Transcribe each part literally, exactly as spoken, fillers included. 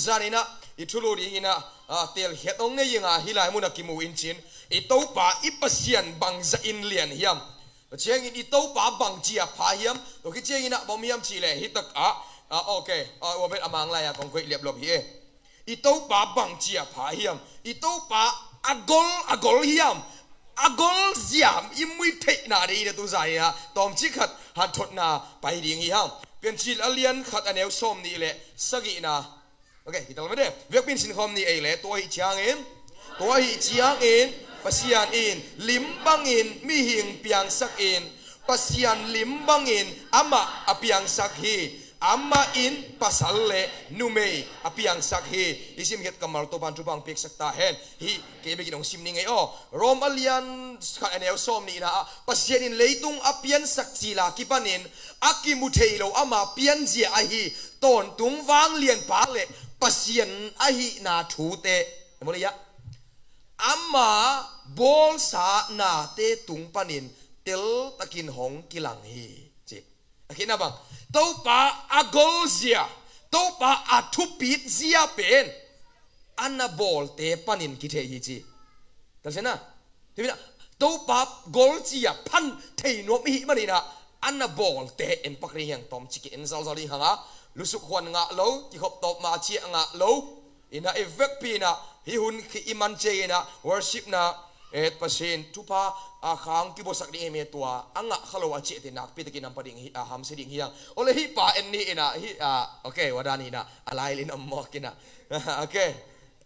Zaninah i thulu dinginah, ah, telkhiat hong nei inga hih lai munah kimu in cin. I Topa i Pasian bangzah in lian hiam? Ciangin i Topa bangci a pha hiam? Tua khit cianginah bawm hiam cihleh hih takah, ah, ok, ah, uabet a mang lai-a kong koih liaplop hi e. I Topa bangci a pha hiam? I Topa a gol, a gol hiam? A gol ziam i muih theihna dei inah tu zaninah tawmcik khat hanthotna pai ding hi hang. Piancil a lian khat a neu sawm nih le sagihna. Ok, kital mede. Biakpiin sinkhawm ni ei le, tua ahi ciangin, tua ahi ciangin, Pasian in lim bangin mihing piangsak in, Pasian lim bangin amah a piangsak hi. Amah in pasal le numei a piangsak hi. I simkhiat kammal Topan thupha piaksak ta hen. Hih kei bekin hong sim ni ngei aw. Rom a lian khat a neu sawm nihna ah, Pasian in leitung a piansak cila kipanin a kimu thei lo ama pianzia ahi tawntung vanglianpa le Pasian ahihna thute, ama bawlsa nate tung panin teltakin hong kilang hi, ci. A khitna bang, Topa a golzia, Topa a thupitzia pen a na bawlte panin kithei hi, ci. Talsena, Topa golzia phan thei nuam i hih maninah a na bawlte en pak ding hiang, tawmcik in zalzal ding hanga, lusuk huan ngah lo, kikhop tawp ma ciah ngah lo. Inah i vekpi inah hih hun khi i man cianginah worship na, eh, Pasian thupha a khang kibuaksak ding hi me, tua a ngah kha lo a ciahte nakpi takin nampa ding hi, a hamsia ding hiang. Ole hih pa en ni inah hih, ah, ok, wadan inah a lailin a mawk inah. Ok.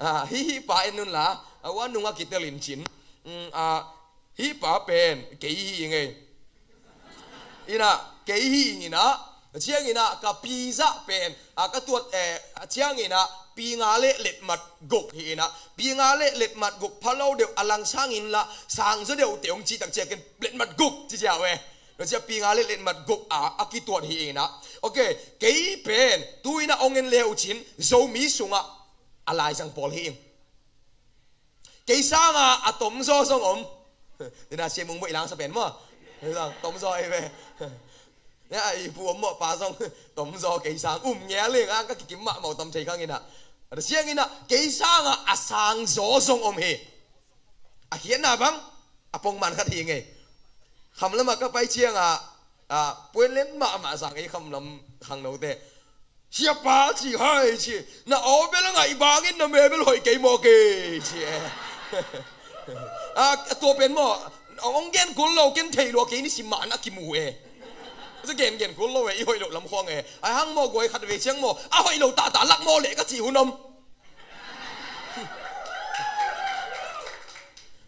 Ah, hih, hih pa en nunla, a wa nunga kitel in cin. Mm, ah, hih pa pen kei hi ngei. Inah, kei hi inah, a cianginah ka pizah pen, a ka tuat, eh, a cianginah pinga le letmat guk hi inah, pinga le letmat guk phalo deuh a lang sangin la, sangzaw deuh te hong cih tak ciakin letmat guk ci ciah ve. Lo cia pinga le letmat guk a, a kituat hi inah. Ok, kei pen, tu inah hong en le uh cin, Zomi sungah a laizang pawl hi ing. Kei sanga a tomzaw zong om. Tina siamung muh i langsa pen maw? Tomzaw ei ve. Ya, i pu om mawh pa zong tomzaw kei sang um ngel ing a, ka kikim mahmah uh tam thei khang inah. A da siang inah kei sanga a sangzaw zong om hi. A khiatna bang a pongman khat hi ngei. Khamlamah ka pai cianga, a, puenlen mahmah sang ei khamlam khangnote. Siapa ci hai ci, na aw bel a ngaih bangin na me bel hoih kei mawk e ci e. A, tua pen maw, hong gen kul lo, ken thei lua kei ni si mah na kimu e. Za gen gen kul lo e, i hoih lo lam khuang e. Ai hang maw guai khat ve ciang maw, a hoih lo tahtah lak maw leh ka cih hun om.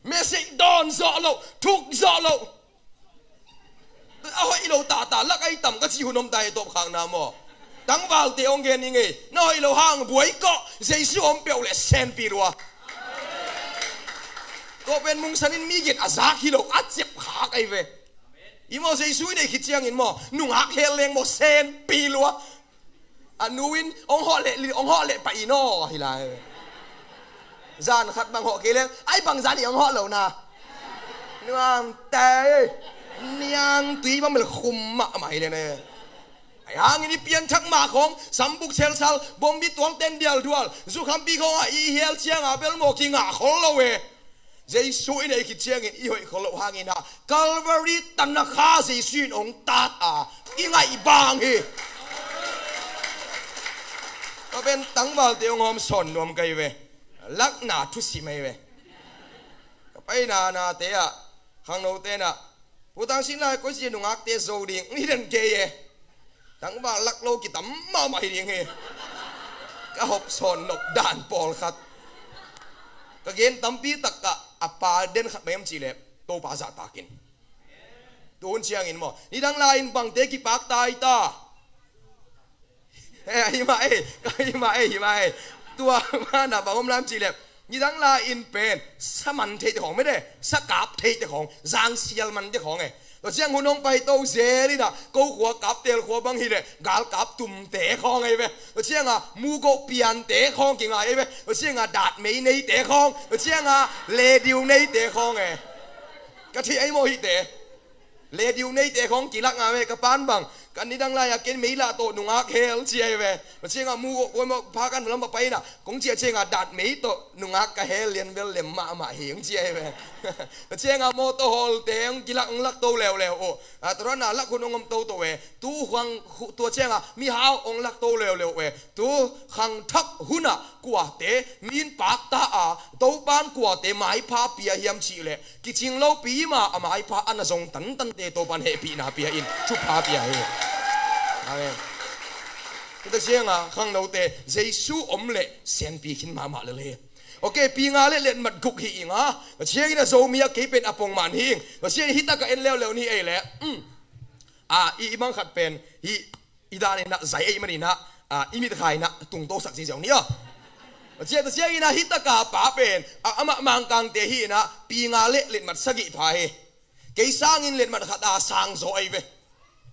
Message dawn zawh loh, thuk zawh loh. A hoih lo tahtah lak ai tam ka cih hun om ta hi tawpkhakna maw? Tangvalte hong gen i ngei. Na hoih lo hang buai kawh, Jesu om peuh le senpi lua. Tua pen mungsan in mi gen a zak hi lo, a ciapkhak ai ve. I maw Jesu i neih khit ciangin maw, nungak hel leng maw senpi lua. A nu in hong hawh leh, hong hawh leh pah in aw hi lai. Zan khat bang hawh kei leng ai bang zan i hong hawh lo na. Nuam te niang tui bang bel khum mahmah hi le ne. Ai hangin i pianthak mah khawng sambuk selsal, bombi tuang ten dialdual, zukhampi khawng a i hel cianga bel maw kingah khol lo e. Jesu i neih khit ciangin i hoih khol loh hangin ah Calvary tanakha Jesu in hong tat a i ngaih bang hi. Ka pen tangvalte hong hawm sawn nuam ka hi ve. Lakna thusim ahi ve. Ka paina nate ah khangnote nah putang sin lai koici nungakte zo ding ni den kei e. Tangval lak lo kitam mahmah hi ding hi. Ka hop sawn nop dan pawlkhat. Ka gen tampi takah a pa den khat mai om cih leh Topa zahtakin. Tuhun ciangin maw nidang lai-in bangte kipak tai ta. Eh, hi mah ei, hi mah ei, hi mah ei. Tua mana bang om lam cih leh nidang lai-in pen sa man theite khawng mede, sa kap theite khawng, zangsial mante khawng e. Tua ciang hun hong pai to zel inah ko khua kap tel khua bang hileh galkap tumte khawng ei ve. Tua cianga mugoh piante khawng kingai ei ve. Tua cianga datmei neite khawng, tua cianga lediu neite khawng e. Ka thei ai maw hihte. Lediu neite khawng kilak nga ve ka pan bang. Kan nidang lai-a ken mei lah tawh nungak hel ci ahi ve. Tua ciangah mu ko, ko pha kan lam pha pai inah kong ciah ciangah dat mei tawh nungak ka hel lian bel lem mahmah hi hong ci ahi ve. Tua ciangah mawtaw hawlte hong kilak hong lak to leuleu uh. A, tua ruangah lak hun hong om toto ve. Tu khang tua ciangah mihau hong lak to leuleu ve. Tu khangthak hunah kuate mi in pakta a, Topan kuate maipha pia hiam cihleh kicing lopi mah a maipha a na zong tantante Topan hehpihna pia in thupha pia hi. Amen. Tua ciangah khangnote Jesu om leh senpi khin mahmah lel hi. Ok, pi nga le letmat guk hi ing a, tua ciangin a Zomi ah kei pen a pongman hi ing. Tua ciangin hih takah en leuleu ni ei leh, um, a, i, i bang khat pen hih i dan inah zai ei man inah, a, i mitkha inah tungtosak ziauziau ni aw. Tua ciang, tua ciang inah hih taka pa pen, a, amah Mangkangte hi inah pi nga le letmat sagih pha hi. Kei sangin letmat khat a sang zaw ahi ve.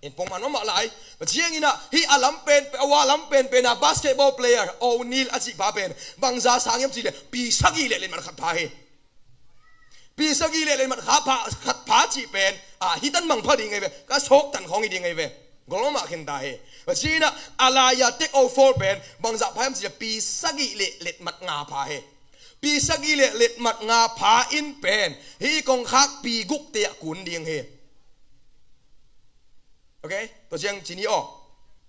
In pongman mahmah lai. Tua ciang inah hih a lam pen, a wa lam penpen a basketball player O'Neal a cih pa pen bangza sang hiam cihleh pi sagih le letmat khat pha hi. Pi sagih le letmat khat pha, khat pha cih pen, a, hih tan mangpha ding ahi ve. Ka sawk tan khawng hi ding ahi ve. Gol mahmah khin ta hi. Tua ciang inah a lai-a take over pen bangzah pha hiam cihleh pi sagih le letmat nga pha hi. Pi sagih le letmat nga pha in pen hih kongkhak pi gukte ah kun ding hi. Ok? Tua ciang ci ni aw.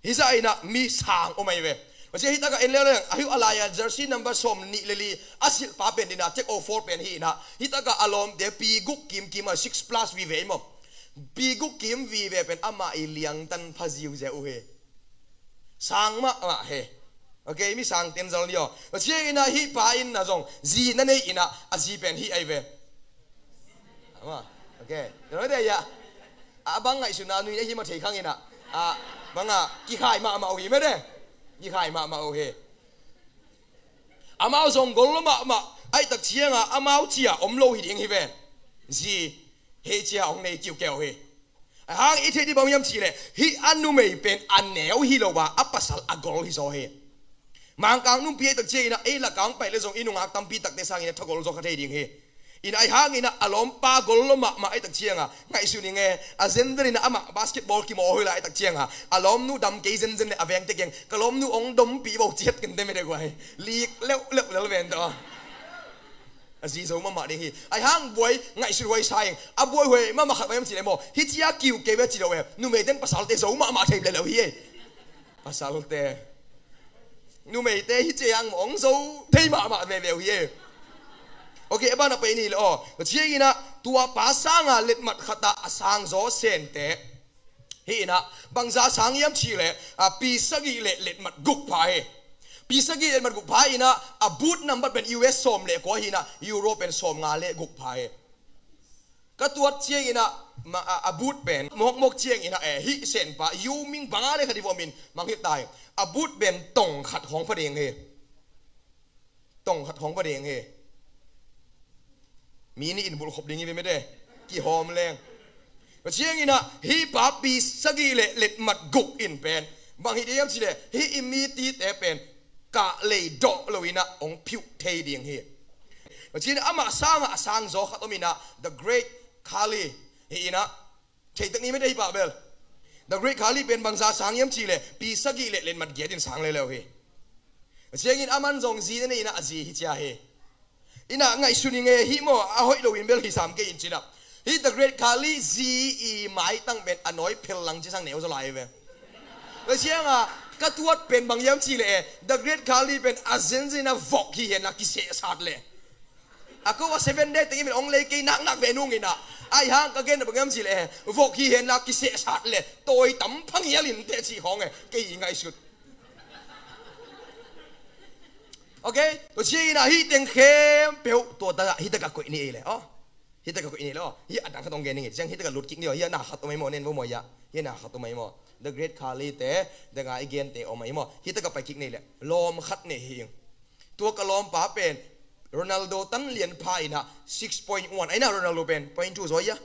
Hih zah inah mi sang om ahi ve. Tua ciang hih takah en leuleu, a hih a lai-a jersey number sawm nih le li a silh pa pen dinah take over pen hi inah hih takah a lawmte pi guk kimkim a, six plus vive ahi maw. Pi guk kim vive pen amah i liangtan pha ziauziau uh hi. Sang mahmah hi. Ok, mi sang ten zal ni aw. Tua ciang inah hih pa in na zong zi na nei inah a zi pen hih ahi ve. Ama, ok. Tua mah te ya. A bang ngaihsutna nui na hi mah thei khang inah, a, bangah kikhai mahmah uh hi mete. Kikhai mahmah uh hi. Amau zong gol mahmah ahih tak ciangah amau cia om lo hi ding hi ve. Zi hei cia hong nei kiukeu hi. A hang i theih dih bang hiam cihleh hih a numei pen a neu hi lo a, a pasal a gol hi zaw hi. Mangkang numpi ahih tak ciang inah ei lakah hong pai le zong i nungak tampi takte sangin a thagol zaw kha thei ding hi. Inah ahi hang inah a lawmpa gol lo mahmah ahih tak ciangah ngaihsun ing e, a zenzen inah amah basketball kimawl hoih lai ahih tak ciangah a lawmnu dam kei zenzen le a vengte kiang ka lawmnu hong dompih vo ci het kente mete guai. Lik leuhleuh lel ven tawh. A zi zo mahmah ding hi. Ahi hang buai ngaihsut huai sa ing. A buai huai mahmah khat bang hiam cihleh maw, hih cia kiu kei ve ci lo e. Numeiten pasalte zo mahmah thei leuleu hi e. Pasalte, numeite hih cia ang mawng zo thei mahmah veve uh hi e. Ok, a ban a pai ni le aw. Tua ciang inah tua pa sanga letmat khat ah a sang zaw sente hi inah bangza sang hiam cihleh, a, pi sagih le letmat guk pha hi. Pi sagih letmat guk pha inah a boot number pen U S sawm le kua hi inah Euro pen sawm nga le guk pha hi. Ka tuat ciang inah ma, a, a boot pen mawkmawk ciang inah, eh, hih senpa Yao Ming banga le khat i vom in mangngilh ta hi. A boot pen tong khat khawng pha ding hi. Tong khat khawng pha ding hi. Mi nih in bulh khop ding hi ve mete. Kihawm leng. Tua ciang inah hih pa pi sagih le letmat guk in pen bang hi ding hiam cihleh hih i mitite pen kah lei dawh lo inah hong phiuh thei ding hi. Tua ciang amah sangah a sang zaw khat om inah The Great Khali hi inah, theitak ni mete hih pa bel. The Great Khali pen bangza sang hiam cihleh pi sagih le letmat giat in sang leuleu hi. Tua ciangin aman zong zi na nei inah a zi hih cia hi. Inah ngaihsun ing e, hih maw a hoih lo in bel hi sam kei in ci inah. Hih The Great Khali zi i maitang pen a nawi phel lang ci sang neu zaw lai ve. Tua ciangah ka tuat pen bang hiam cihleh e, The Great Khali pen a zenzen a vok hi hen la kisehsat leh. A ko a seven day tengin ong lei kei naknak ve nung inah. Ahi hang ka gen bang hiam cihleh e, vok hi hen la kisehsat leh tawi tam phangial in teh cih khawng e, kei i ngaihsut. Ok, tua ciang inah hih teng khempeuh tua takah hih takah koih ni ei le aw. Hih takah koih ni ei le aw. Hih a dang khat hong gen ning ei. Ciang hih takah lut kik ni aw. Hih a na khat om ei maw, nen vo maw hih a. Hih a na khat om ei maw. The Great Khali te, the ngai i gente om ei maw. Hih takah pai kik ni ei le. Lawm khat nei hi ing. Tua ka lawmpa pen Ronaldo tan lian pha inah six point one. Ai na Ronaldo pen point two zaw hia.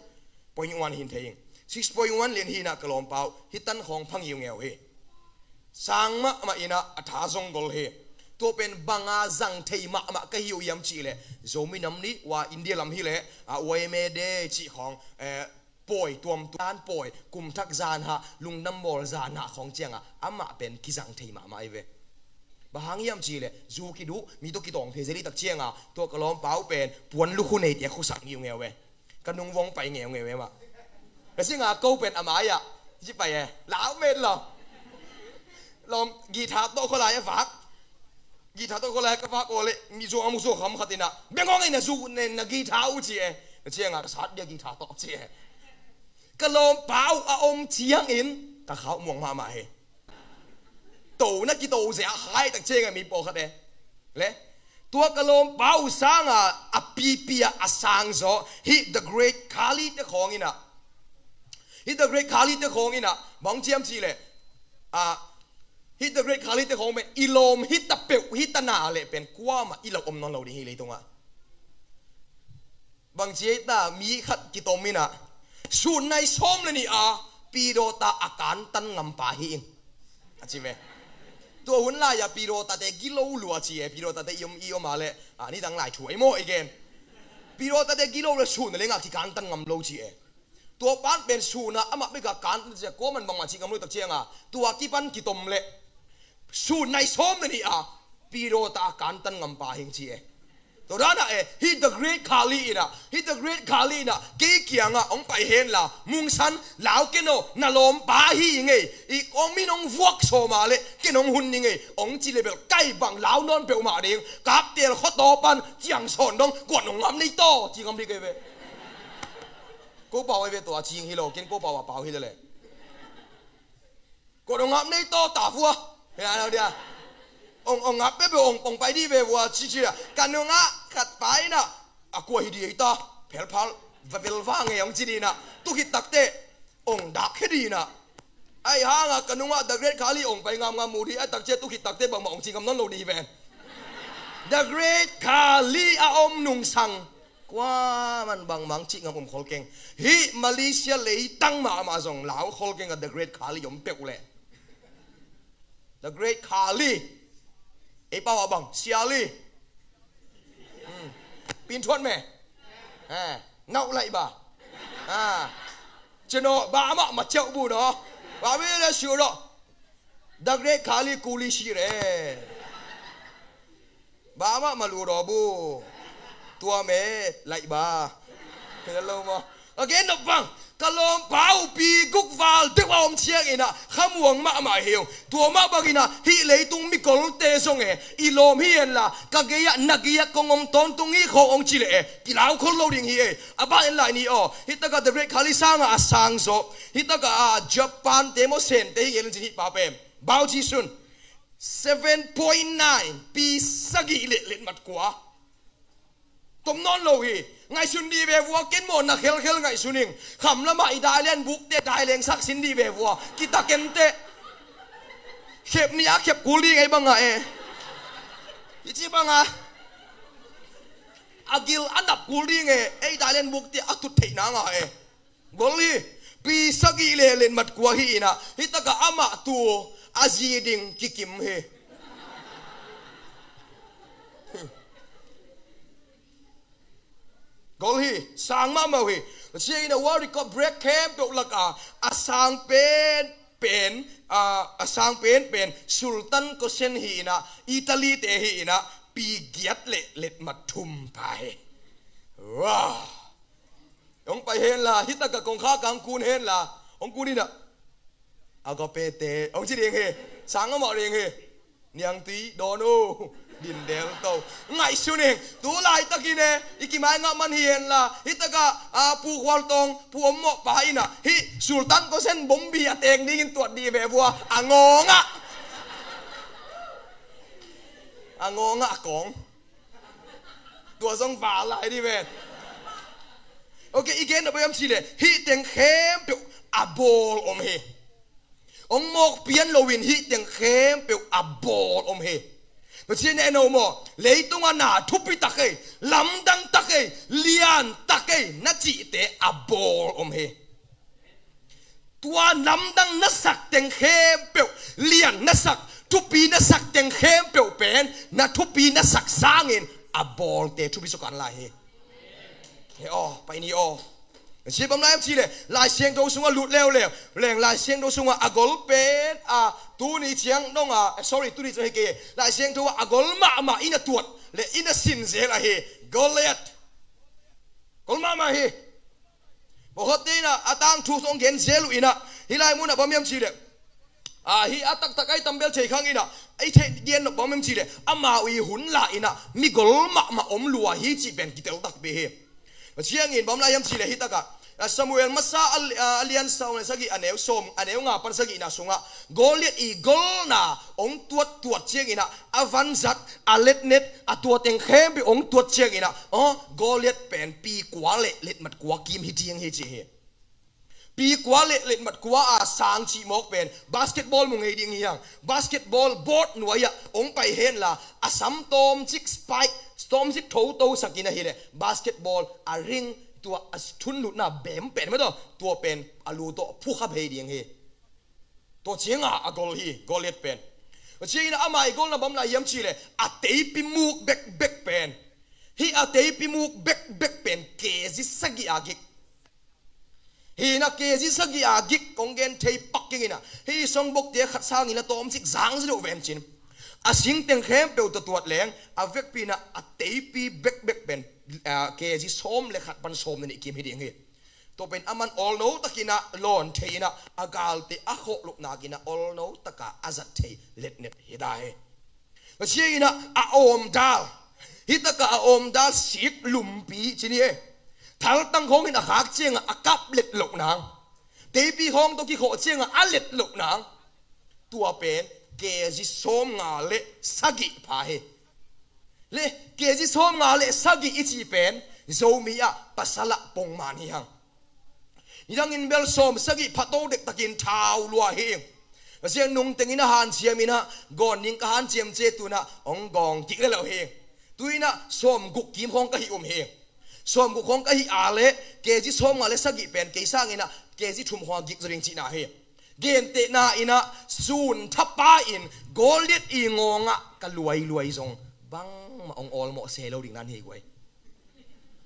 Point one hin thei ing. Six point one lian hi inah ka lawmpa uh. Hih tan khawng pha ngiungeu hi. Sang mahmah inah a tha zong gol hi. Tua pen banga zang thei mahmah ka hi uh hiam cihleh, Zomi nam nih ua India lam hileh a uaime de cih khawng, eh, pawi tuamtuam, zan pawi, kumthak zan hah, lungdam bawl zan hah khawng ciangah amah pen kizang thei mahmah hi ve. Bang hang hiam cihleh zu kiduh, mi tawh kitawng phei zel hi tak ciangah tua ka lawmpa uh pen puan lukhu neite a khusak ngiungeu e. Ka nung vong pai ngeungeu e mah. Ka singa ko pen a mai-ah ci pai e, lau met lo. Lawm guitar tawh khualai a vak. Guitar tawh khualai ka vak aw leh mi zuang a mu zuang kham khat inah, bengawng in a zu nen na guitar uh ci e. Ka ciangah ka sat dia guitar tawh ci e. Ka lawmpa uh a om ciangin ka khauh muang mahmah hi. To na kito zia hai tak ciangah mi pawlkhat e. Le tua ka lawmpa uh sanga a pipi ah a sang zaw hih The Great Khali te khawng inah, hih The Great Khali te khawng inah bang ciam cihleh, ah, hih The Great Khali te khawng pen i lawm hi ta peuh hi ta na leh pen kuamah i lo om nawn lo ding hi leitungah. Bang ci ei ta, mi khat kitom inah sun nai sawm le nih a pidawta a kantan ngampa hi ing a ci ve. Tua hun lai-a pidawtate gilo lua ci e, pidawtate i om i om a leh, ah, nidang lai thu ai maw i gen. Pidawtate gilo le sun le ngah kikantan ngam lo ci e. Tua pan pen suna amah beka kantan ci a kuaman bangmah ci ngam lo tak cianga tua kipan kitom leh sun nai sawm le nih a pidawta a kantan ngampa hing ci e. Tua dana e, hih The Great Khali inah, hih The Great Khali inah kei kiangah hong pai henla, Mungsan, lau ken aw, na lawmpa hi ngei, i kong min hong vuak sawma leh ken hong hun ni ngei hong ci lebel kai bang lau nawn peuhmah ding, kaptel khawtaw pan ciang sawn dong kuan hong ngam nei taw ci ngam dih kei ve. Ko pau ai ve tua cing hi lo, ken ko pau a pau hi lele. Ko dong ngap nei taw ta vua. Hei a lo dia. Ong ong ngap pe pe ong ong pai di ve vua ci ci a. Ka nungah khat pai na. A kua hi di ei ta. Phel phal. Va vel va nge ong ci di na. Tu khit takte ong dak he di na. Ai hanga ka nungah The Great Khali ong pai ngam ngam mu di a takcia tu khit takte bangmah ong ci ngam nawn lo di ven. The Great Khali a om nungsang. Kuaman bangmang cih ngam om khol keng. Hih Malaysia leitang mahmah zong lau khol keng a The Great Khali om peuh leh. The Great Khali. Ei pau a bang Siali. Hmm. Pinthuat me. Eh, nauh laih ba. Ah. Cino ba mah ma ceuh bu no. Ba wi le siu lo. The Great Khali kuli si re. Ba mah ma lu do bu. Tua me laih ba. Hello mo. Again no bang. Ka lawmpa uh pi guk val deuh a om ciang inah khamuang mahmah hi ung. Tua mah bang inah hih leitung mikolte zong e i lawm hi henla ka gei-ah na gei-ah kong om tawntung hi khaw ong ci leh e kilau khol lo ding hi e. A bah en lai ni aw. Hih takah The Great Khali sanga a sang zawh. Hih takah a Japan te maw Sen te hi ngel in cin hih pa pen Bao Jisun. Seven point nine, pi sagih le letmat kua. Tom nawn lo hi. Ngaihsun dih ve vua ken maw na khelkhel ngaihsun ing. Kham lamah i dai lian bukte dai lengsak sin dih ve vua. Kita kente. Khep ni a khep kul dih ngei banga e. I ci banga. A gil a nap kul dih nge. Ei dai lian bukte a tut theihna nga e. Gol hi. Pi sagih le letmat kua hi inah hih takah amah tu a zi ding kikim hi. Gol hi. Sang mahmah uh hi. Sia inah world record break khempeuh lakah a sang pen pen a, a sang pen pen Sultan Kosen hi inah Italy te hi inah pi giat le letmat thum pa hi. Wow. Hong pai henla, hih takah kongkhak ah hong kun henla, hong kun inah Agape te hong ci ding hi. Sang amah ding hi. Niangtui dawn uh. Din del to. Ngaihsun ing. Tu laitakin e i kimai ngah man hi henla, hih takah a Pu Khual Tawng, Pu Om Mawh pa inah hih Sultan Kosen bombi a teng dingin tuat dih ve vua. A ngawngah. A ngawngah a kawng. Tua zong val lai dih ven. Ok, i gen na baiam cih leh hih teng khempeuh a bawl om hi. Hong mawk pian loin hih teng khempeuh a bawl om hi. Pasian e no maw, leitungah na thupi tak ei, lamdang tak ei, lian tak ei na cihte a bawl om hi. Tua lamdang na sak teng khempeuh, lian na sak, thupi na sak teng khempeuh pen na thupi na sak sangin a bawlte thupi sukan lai hi. He aw, pai ni aw. Sia bang lai hiam cih leh Lai Siangtho sungah lut leuleu leng Lai Siangtho sungah a gol pen a tuni ciang nong a, eh, sorry, tuni ciang hi kei, Lai Siangtho ah a gol mahmah in a tuat le in a sin zel ahi Goliath. Gol mahmah hi. Bawhawtte in a tangthu hong gen zel uh in a, hih lai munah bang hiam cih leh, a, hih a taktak a i tambel thei khang in a, i theih gen nop bang hiam cih leh amau i hun lai in a mi gol mahmah om lua hi cih pen kitel takpi hi. Tua ciangin bang lai hiam cih leh hih takah, a, Samuel masa a, a, a lian sawm le sagih a neu sawm, a neu nga pan sagihna sungah Goliath i golna hong tuattuat ciangin a, a vanzat, a letnet, a tua teng khempeuh hong tuat ciangin a, aw, Goliath pen pi kua le letmat kua kim hi ding hi ci hi. Pi kua le letmat kua a sang cih mawk pen basketball mu ngei ding hi hang. Basketball board nuai-ah hong pai henla, a sam tawmcik spike, tawmcik thoto sakin ahileh basketball a ring, tua a thunlutna bem pen mah tawh, tua pen a lu tawh phukhap hei ding hi. Tua cianga a gol hi, Goliath pen. Tua ciangin amah i golna bang lai hiam cih leh a teipi muk bekbek pen. Hih a teipi muk bekbek pen kezi sagih a gik. Hih in a kezi sagih a gik kong gen thei pak keng in a, hih songbotte khat sangin a tawmcik zang zaw deuh ven cin. A singteng khempeuh tawh tuat leng a vekpi in a, a teipi bekbek pen, a, kezi sawm le khat pan sawm le nih kim hi ding hi. Tua pen aman awlno takin a lawn thei in a, a galte a khawh loh nakin a awlno taka a zat thei letnet hi ta hi. Tua ciangin a, a awmdal, hih takah a awmdal sik lumpi ci ni e. Thaltang khawngin a khak ciangah a kap let loh nang, teipi khawng tawh kikhawh ciangah a let loh nang, tua pen kezi sawmnga le sagih pha hi. Le kezi sawmnga le sagih i cih pen Zomi ah pasal ah pongman hi hang. Nidangin bel sawm sagih pha to dektakin thau lua hi. Ka siang nungtengin a hanciam in a, gawn ning ka hanciam ci e, tu in a hong gawng kik le lo hi. Tu in a sawm guk kim khawng ka hih um hi. Sawm guk khawng ka hih a le kezi sawmnga le sagih pen kei sangin a kezi thum khawng a gik zaw ding cihna hi. Gentehna in a, sun thapa in Goliath i ngawngah ka luailuai zong bangmah hong awlmawh se lo ding nan hi guai.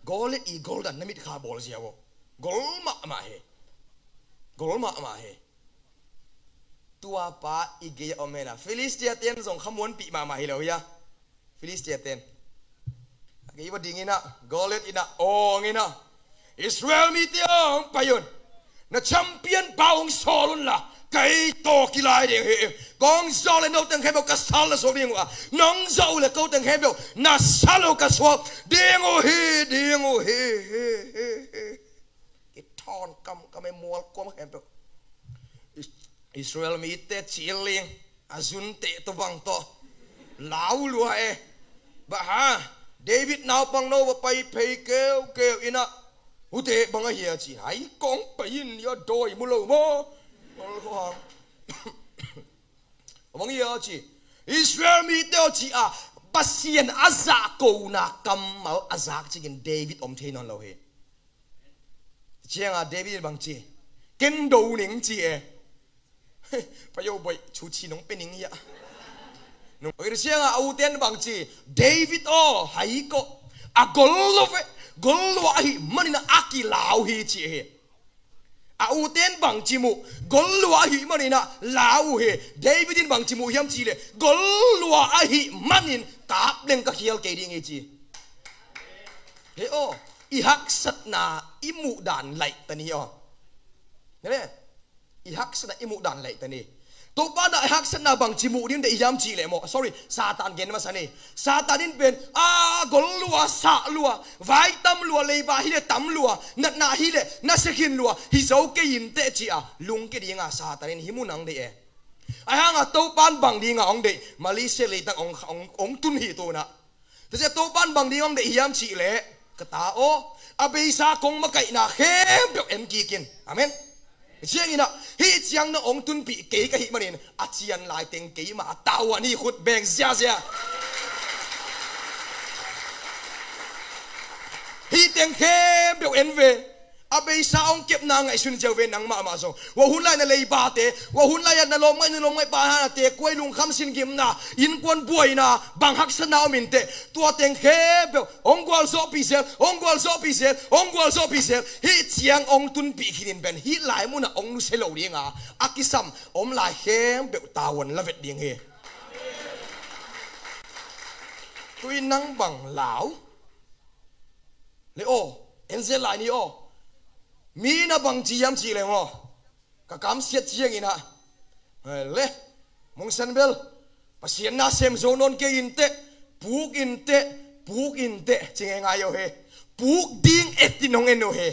Goliath i goldan na mitkha bawl ziau aw. Gol mahmah hi. Gol mahmah hi. Tua pa i gei a om hen a, Filistia ten zong khamuanpih mahmah hi lo hi a. Filistia ten a gei va ding in a, Goliath in a awng in a, Israel mite aw, hong pai un. Na champion pa hong sawl un la, kei tawh kilai ding hi. Kong zawh le no teng khempeuh ka sal na suak ding uh a, nong zawh uh le ko teng khempeuh na sal uh ka suak ding uh hi, ding uh hi, hi, hi, hi. Kithawn kamkam e, mual kuam khempeuh. Is-, Israel mite cilling a zun teh tawh bang tawh lau lua e. Bah ha, David naupang no va pai phei keukeu in a, hute bang a hia ci, hai kong pai in ia dawi mu lo maw? Bang hia ci, Israel mite aw ci a, Pasian a zahkona kammal a zak cikin David om thei nawn lo hi. Cianga David in bang ci, ken do ning ci e. Payo boih, chuchi nong pe ning ia. Nong oi cianga a uten bang ci, David aw, hai ko. A gol lo ve, gol lua ahi manin a kilau hi ci hi. A uten bang ci mu, gol lua ahi manin a lau uh hi. David in bang ci mu hiam ci le, gol lua ahi manin kap leng ka khial kei ding hi ci. He aw, i haksatna i muhdan laih ta ni aw. Ne ne? I haksatna i muhdan laih ta ni. Topa na i haksatna bang ci muh ding deih hiam ci le maw? Sorry, Satan gen masa ni. Satan in pen, a, gol lua, sah lua, vai tam lua, leiba hi le tam lua, natna hi le na sekhin lua, hi zo kei in teh ci a, lungke dinga Satan in hi mu nang deih e. Ai hanga Topan bang dinga ong deih, Malaysia leitang ong, ong, ong tun hi tu na. Tua ciah Topan bang ding hong deih hiam cih leh, ka ta aw, a beisa kong makaihna khempeuh en kikin. Amen. Ciangin ah, hih ciang na hong tunpih kei ka hih manin, a cian lai teng keima a tau a ni khut beng ziazia. Hih teng khempeuh en ve. A beisa hong kepna ngaihsun ciau ve nang mahmah zong. Ua hun lai na leibate, ua hun lai-ah na lawmngaih, na lawmngaih pa hana te kuai lungkham sin gimna, innkuan buaina, bang haksatna om inteh, tua teng khempeuh hong gualzawhpih zel, hong gualzawhpih zel, hong gualzawhpih zel. Hih ciang hong tunpih khinin pen hih lai munah hong nusia lo dinga a kisam om lai khempeuh tavuan la vet ding hi. Tui nang bang lau le aw, en zel lai ni aw. Mi na bang ci hiam cih leng aw, ka kamsiat ciangin ah, le mungsan bel Pasian na sem zo nawn kei inteh, puk inteh, puk inteh ci ngeingai uh hi. Puk ding et in hong en uh hi.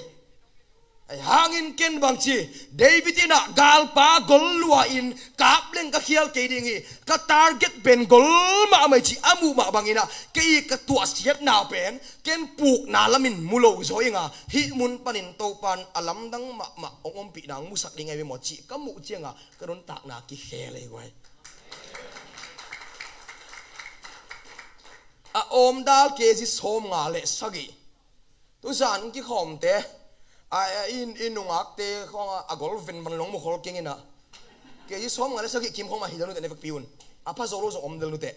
Ahi hangin ken bang ci, David in ah galpa gol lua in kap leng ka khial kei ding hi, ka target pen gol mahmah hi ci a muh mah bangin ah kei ka tuahsiatna pen ken pukna lamin mu lo zaw ing a, hih mun panin Topan a lamdang mahmah hong ompihna hong musak ding ahi ve maw cih ka muh cianga ka nuntakna kikhel ahi guai. A awmdal kg sawmnga le sagih. Tuzan kikhawmte, a, a, i, i nungakte khawng a, a gol venvan long mukhol keng in ah, kg sawmnga le sagih kim khawng mah hi del nuteh, na vekpi un. A pha zo lo zong om del nuteh.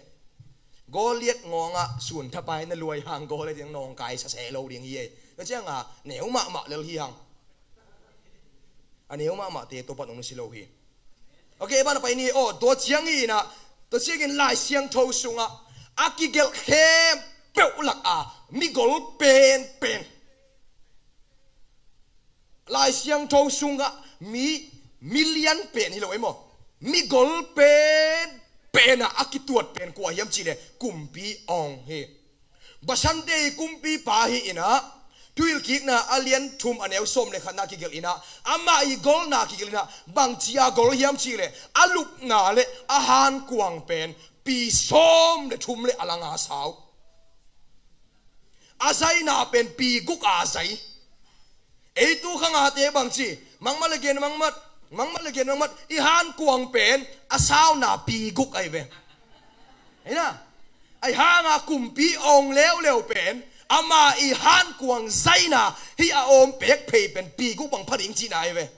Goliat ngawngah sun thapai na luai hang Goliat in nawngkai sa se lo ding hi ei. Tua cianga neu mahmah lel hi hang. A neu mahmahte Topan hong nusia lo hi. Ok, banah pai ni aw, tua ciangin ah, tua ciangin Lai Siangtho sungah a kigelh khempeuh lakah migol penpen, Lai Siangtho sungah mi, mi lian pen hi lo ei maw, migol penpen ah a kituat pen kua hiam cihleh Kumpi Aung hi. Bashante ii kumpipa hi in ah, Thuhilhkikna a lian thum a neu sawm le khatna kigelh in ah, amah ii golna kigelh in ah, bangci a gol hiam cihleh a lupna le a hankuang pen pi sawm le thum le a la nga sau. A zaina pen pi guk a zai. Ei tu khangate bangci, mangmat le gen mangmat, mangmat le gen mangmat, i hankuang pen a sauna pi guk ahi ve. Hi na, ahi hanga Kumpi Aung leuleu pen ama ii hankuang zaina hih a awm pek phei pen pi guk bang pha ding cihna ahi ve.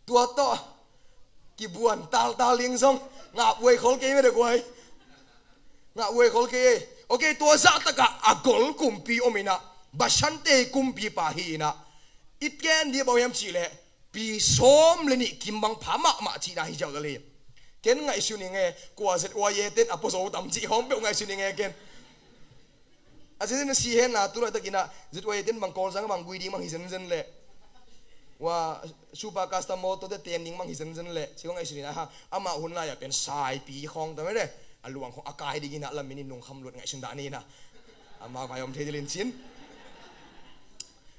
Tua tawh kibuan taltal ding zong ngah buai khol kei mede guai. Ngah buai khol kei ei. Ok, tua zahtakah a gol kumpi om in ah, Bashante ii kumpipa hi in ah, it ken dih bang hiam cihleh pi sawm le nih kim bang pha mahmah cihna hi ziau dal hi. Ken ngaihsun ing e, kua Z Y A ten a pua zo tam cih khawng peuh ngaihsun ing e ken. A zenzen a si hen la, tu laitakin ah Z Y A ten bang Kawlzang bang gui ding bang hi zenzen leh, ua Super Custom Motor te ten ding bang hi zenzen leh, si kong ngaihsun in ah, amah hun lai-ah pen saipi khawng ta mede, a luang khawng a kai dingin ah lamin in lungkham luat ngaihsun dah ni in ah, amah vai om thei dil in cin.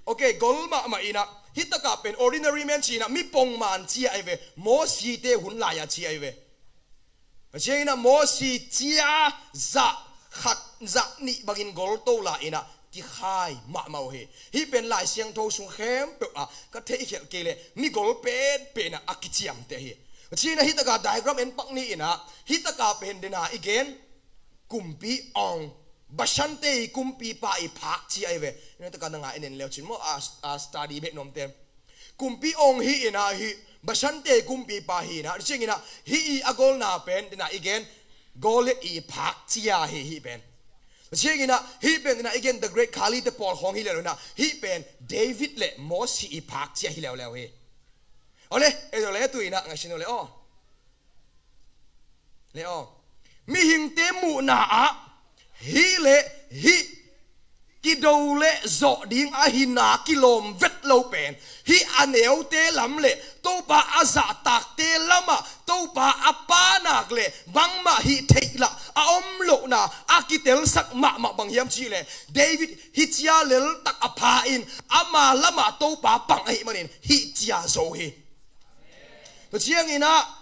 Ok, gol mahmah in ah, hih takah pen ordinary man ci in ah, mi pongman ci ahi ve, Mosite hun lai-a ci ahi ve. Pasian in ah Mosi cia zah khat zah nih bangin gol to la in ah kikhai mahmah uh hi. Hih pen Lai Siangtho sung khempeuh ah ka theihkhelh kei leh mi gol penpen ah a kiciamteh hi. Pasian in ah hih takah diagram en pak ni in ah, hih takah pen dena i gen Kumpi Aung, Bashante ii kumpipa ii phak ci ahi ve. Hih takah na ngai en en leu cin maw, a, a study beh nuamte. Kumpi Aung hi in ah, hih Bashante kumpipa hi in ah, ciangin ah hih ii a golna pen dena i gen Goliath ii phak cia hi, hih pen. Ciangin ah hih pen dena i gen the great Khali te pawl khawng hi leh lo in ah, hih pen David le Mosi ii phak cia hi leuleu hi. Aw le, ei zo le tu in ah ngaihsun aw le aw. Le aw. Mihingte muhna ah hih le hih kido le zawh ding a hina kilawm vet lo pen, hih a neute lam le Topa a zahtakte lamah Topa a panak le bangmah hih theih lah a om lohna a kitelsak mahmah bang hiam cihleh, David hih cia leltak a pha in ama lamah Topa pang ahih manin hih cia zo hi. Tua ciangin ah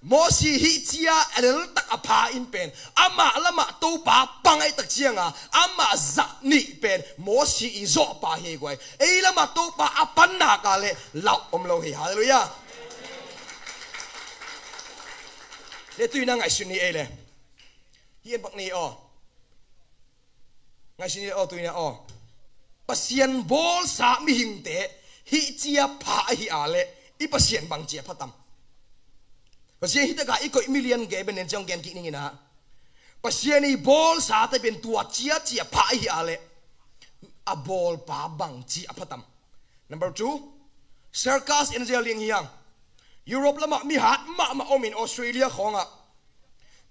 Mosi hih cia a leltak a pha in pen amah lamah Topa pang ahih tak cianga amah zah nih pen Mosi ii zawhpa hi guai. Ei lamah Topa a pannak ah le lauh om lo hi. Halleluiah. Le tu in ah ngaihsun ni ei le. Hih en pak ni aw. Ngaihsun ni aw, tu in ah aw. Pasian bawlsa mihingte Hih cia pha ahi a leh i Pasian bang cia pha tam? Pasian hih takah i koih milian gei ben nen ciang gen kik ning in ah, Pasian i bawlsa te ben tua cia cia pha ahi a leh a bawlpa bang cia pha tam? Number two, circus in zel ding hiang. Europe lamah mi hat mahmah om in Australia khawngah.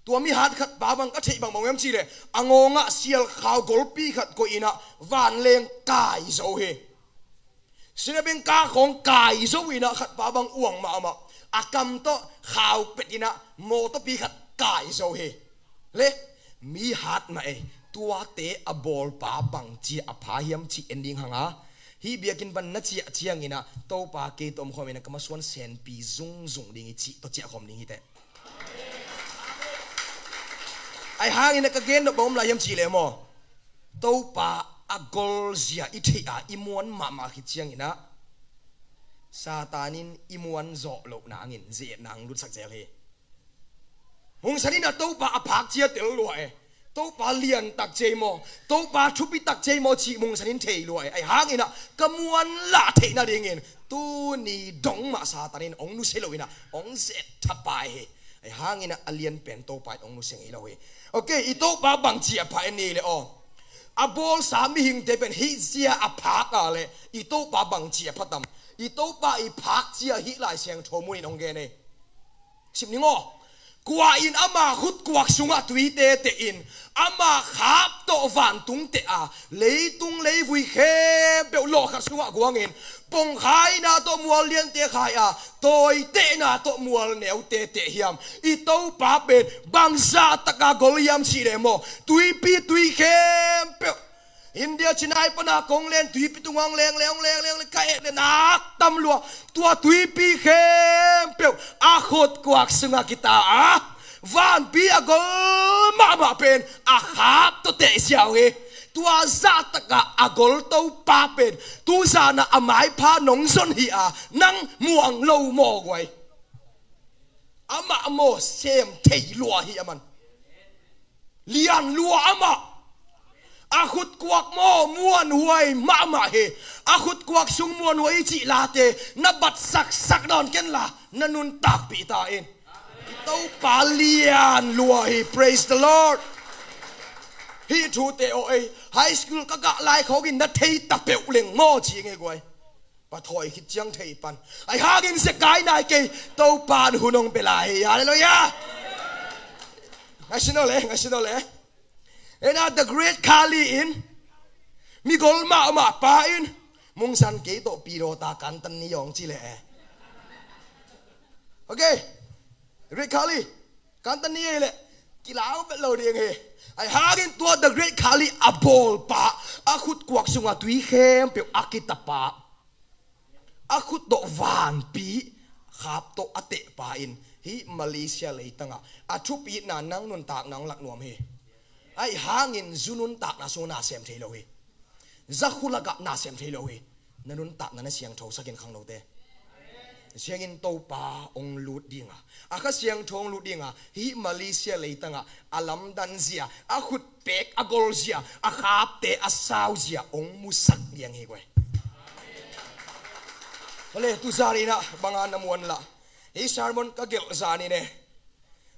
Tua mi hat khat pa bang ka theih bang bang em cih leh a ngawngah sialkhau golpi khat koih in ah vanleng kai zo hi. Sinabengka khawng kai zo in ah khat pa bang uang mahmah a kam tawh khau pet in ah mawtawpi khat kai zo hi. Le mi hat mah ei, tuate a bawlpa bang cia a pha hiam cih en ding hang a, hih biakinn pan na ciah ciangin ah Topa kei tawh om khawm in ah ka masuan senpi zungzung ding hi cih tawh ciah khawm ding hi teh. Ahi hangin ah ka gen nop bang om lai hiam cih leh maw, Topa a golzia i theih a i muan mahmah khit ciangin ah Satan in i muan zawh loh nangin ze-etna hong lutsak zel hi. Mungsan in ah Topa a phak cia tel lua e. Topa lian tak cia hi maw, Topa thupi tak cia hi maw cih mungsan in thei lua e. Ahi hangin ah ka muan lah theih nadingin tuni dong mah Satan in hong nusia lo in ah hong zet thapai hi. Ahi hangin ah a lian pen Topa in hong nusia ngei lo hi. Ok, i Topa bang cia pha en ni leh aw. A bawlsa mihingte pen hih cia a phak a leh i Topa bang cia pha tam? I Topa i phak cia hih Lai Siangtho mun in hong gen ei. Sim ning aw. Kua in ama khutkuak sungah tuite teh in ama khap tawh vantung teh a, leitung leivui khempeuh lawh khat sungah guangin pongkhaina tawh mual liante khai a, tawitehna tawh mual neute teh hiam? I Topa pen bangzah taka gol hiam cih leh maw, tuipi tui khempeuh India China i pana kong len tuipi tungah hong leng leng hong leng leng le ka et le nak tam lua. Tua tuipi khempeuh a khutkuak sungah kita a, vanpi a gol mahmah pen a khap tawh teh ziau hi. Tua zah takah a gol Topa pen tuzanah a maipha nong zon hi a, nang muang lo maw guai? Amah maw sem thei lua hi a man. Lian lua amah. A khutkuak maw muanhuai mahmah hi. A khutkuak sung muanhuai i cih late na batsaksak dawn ken la, na nuntakpih ta in. I Topa lian lua hi. Praise the Lord. Hih thute aw ei, high school ka kah lai khawngin na thei ta peuh leng maw ci ngei guai. Pathawi khit ciang thei pan. Ahi hangin zekai nai kei, Topa in hun hong pia lai hi. Halleluiah. Ngaihsun aw le, ngaihsun aw le. Ena the great Kali in, mi gol mahmah pa in, mungsan kei tawh pilota kantan ni hong ci le. Ok. Great Kali. Kantan ni ei le. Kilau bet lo ding hi. Ahi hangin tua the great Kali a bawlpa, a khutkuak sungah tui khempeuh a kitapa, a khut tawh vanpi khap tawh a tehpa in hih Malaysia leitangah a thupitna nang nuntakna hong lak nuam hi. Ahi hangin zu nuntakna sungah na sem thei lo hi. Zakhu lakah na sem thei lo hi. Na nuntakna na siangthosak in khangnote. Siangin Topa hong lut dinga, a Kha Siangtho hong lut dinga, hih Malaysia leitangah a lamdan zia, a khutpek a gol zia, a khapte a sau zia hong musak liang hi guai. Hale, tu zaninah banga na muan lah. Hih sermon ka gelh zanin e.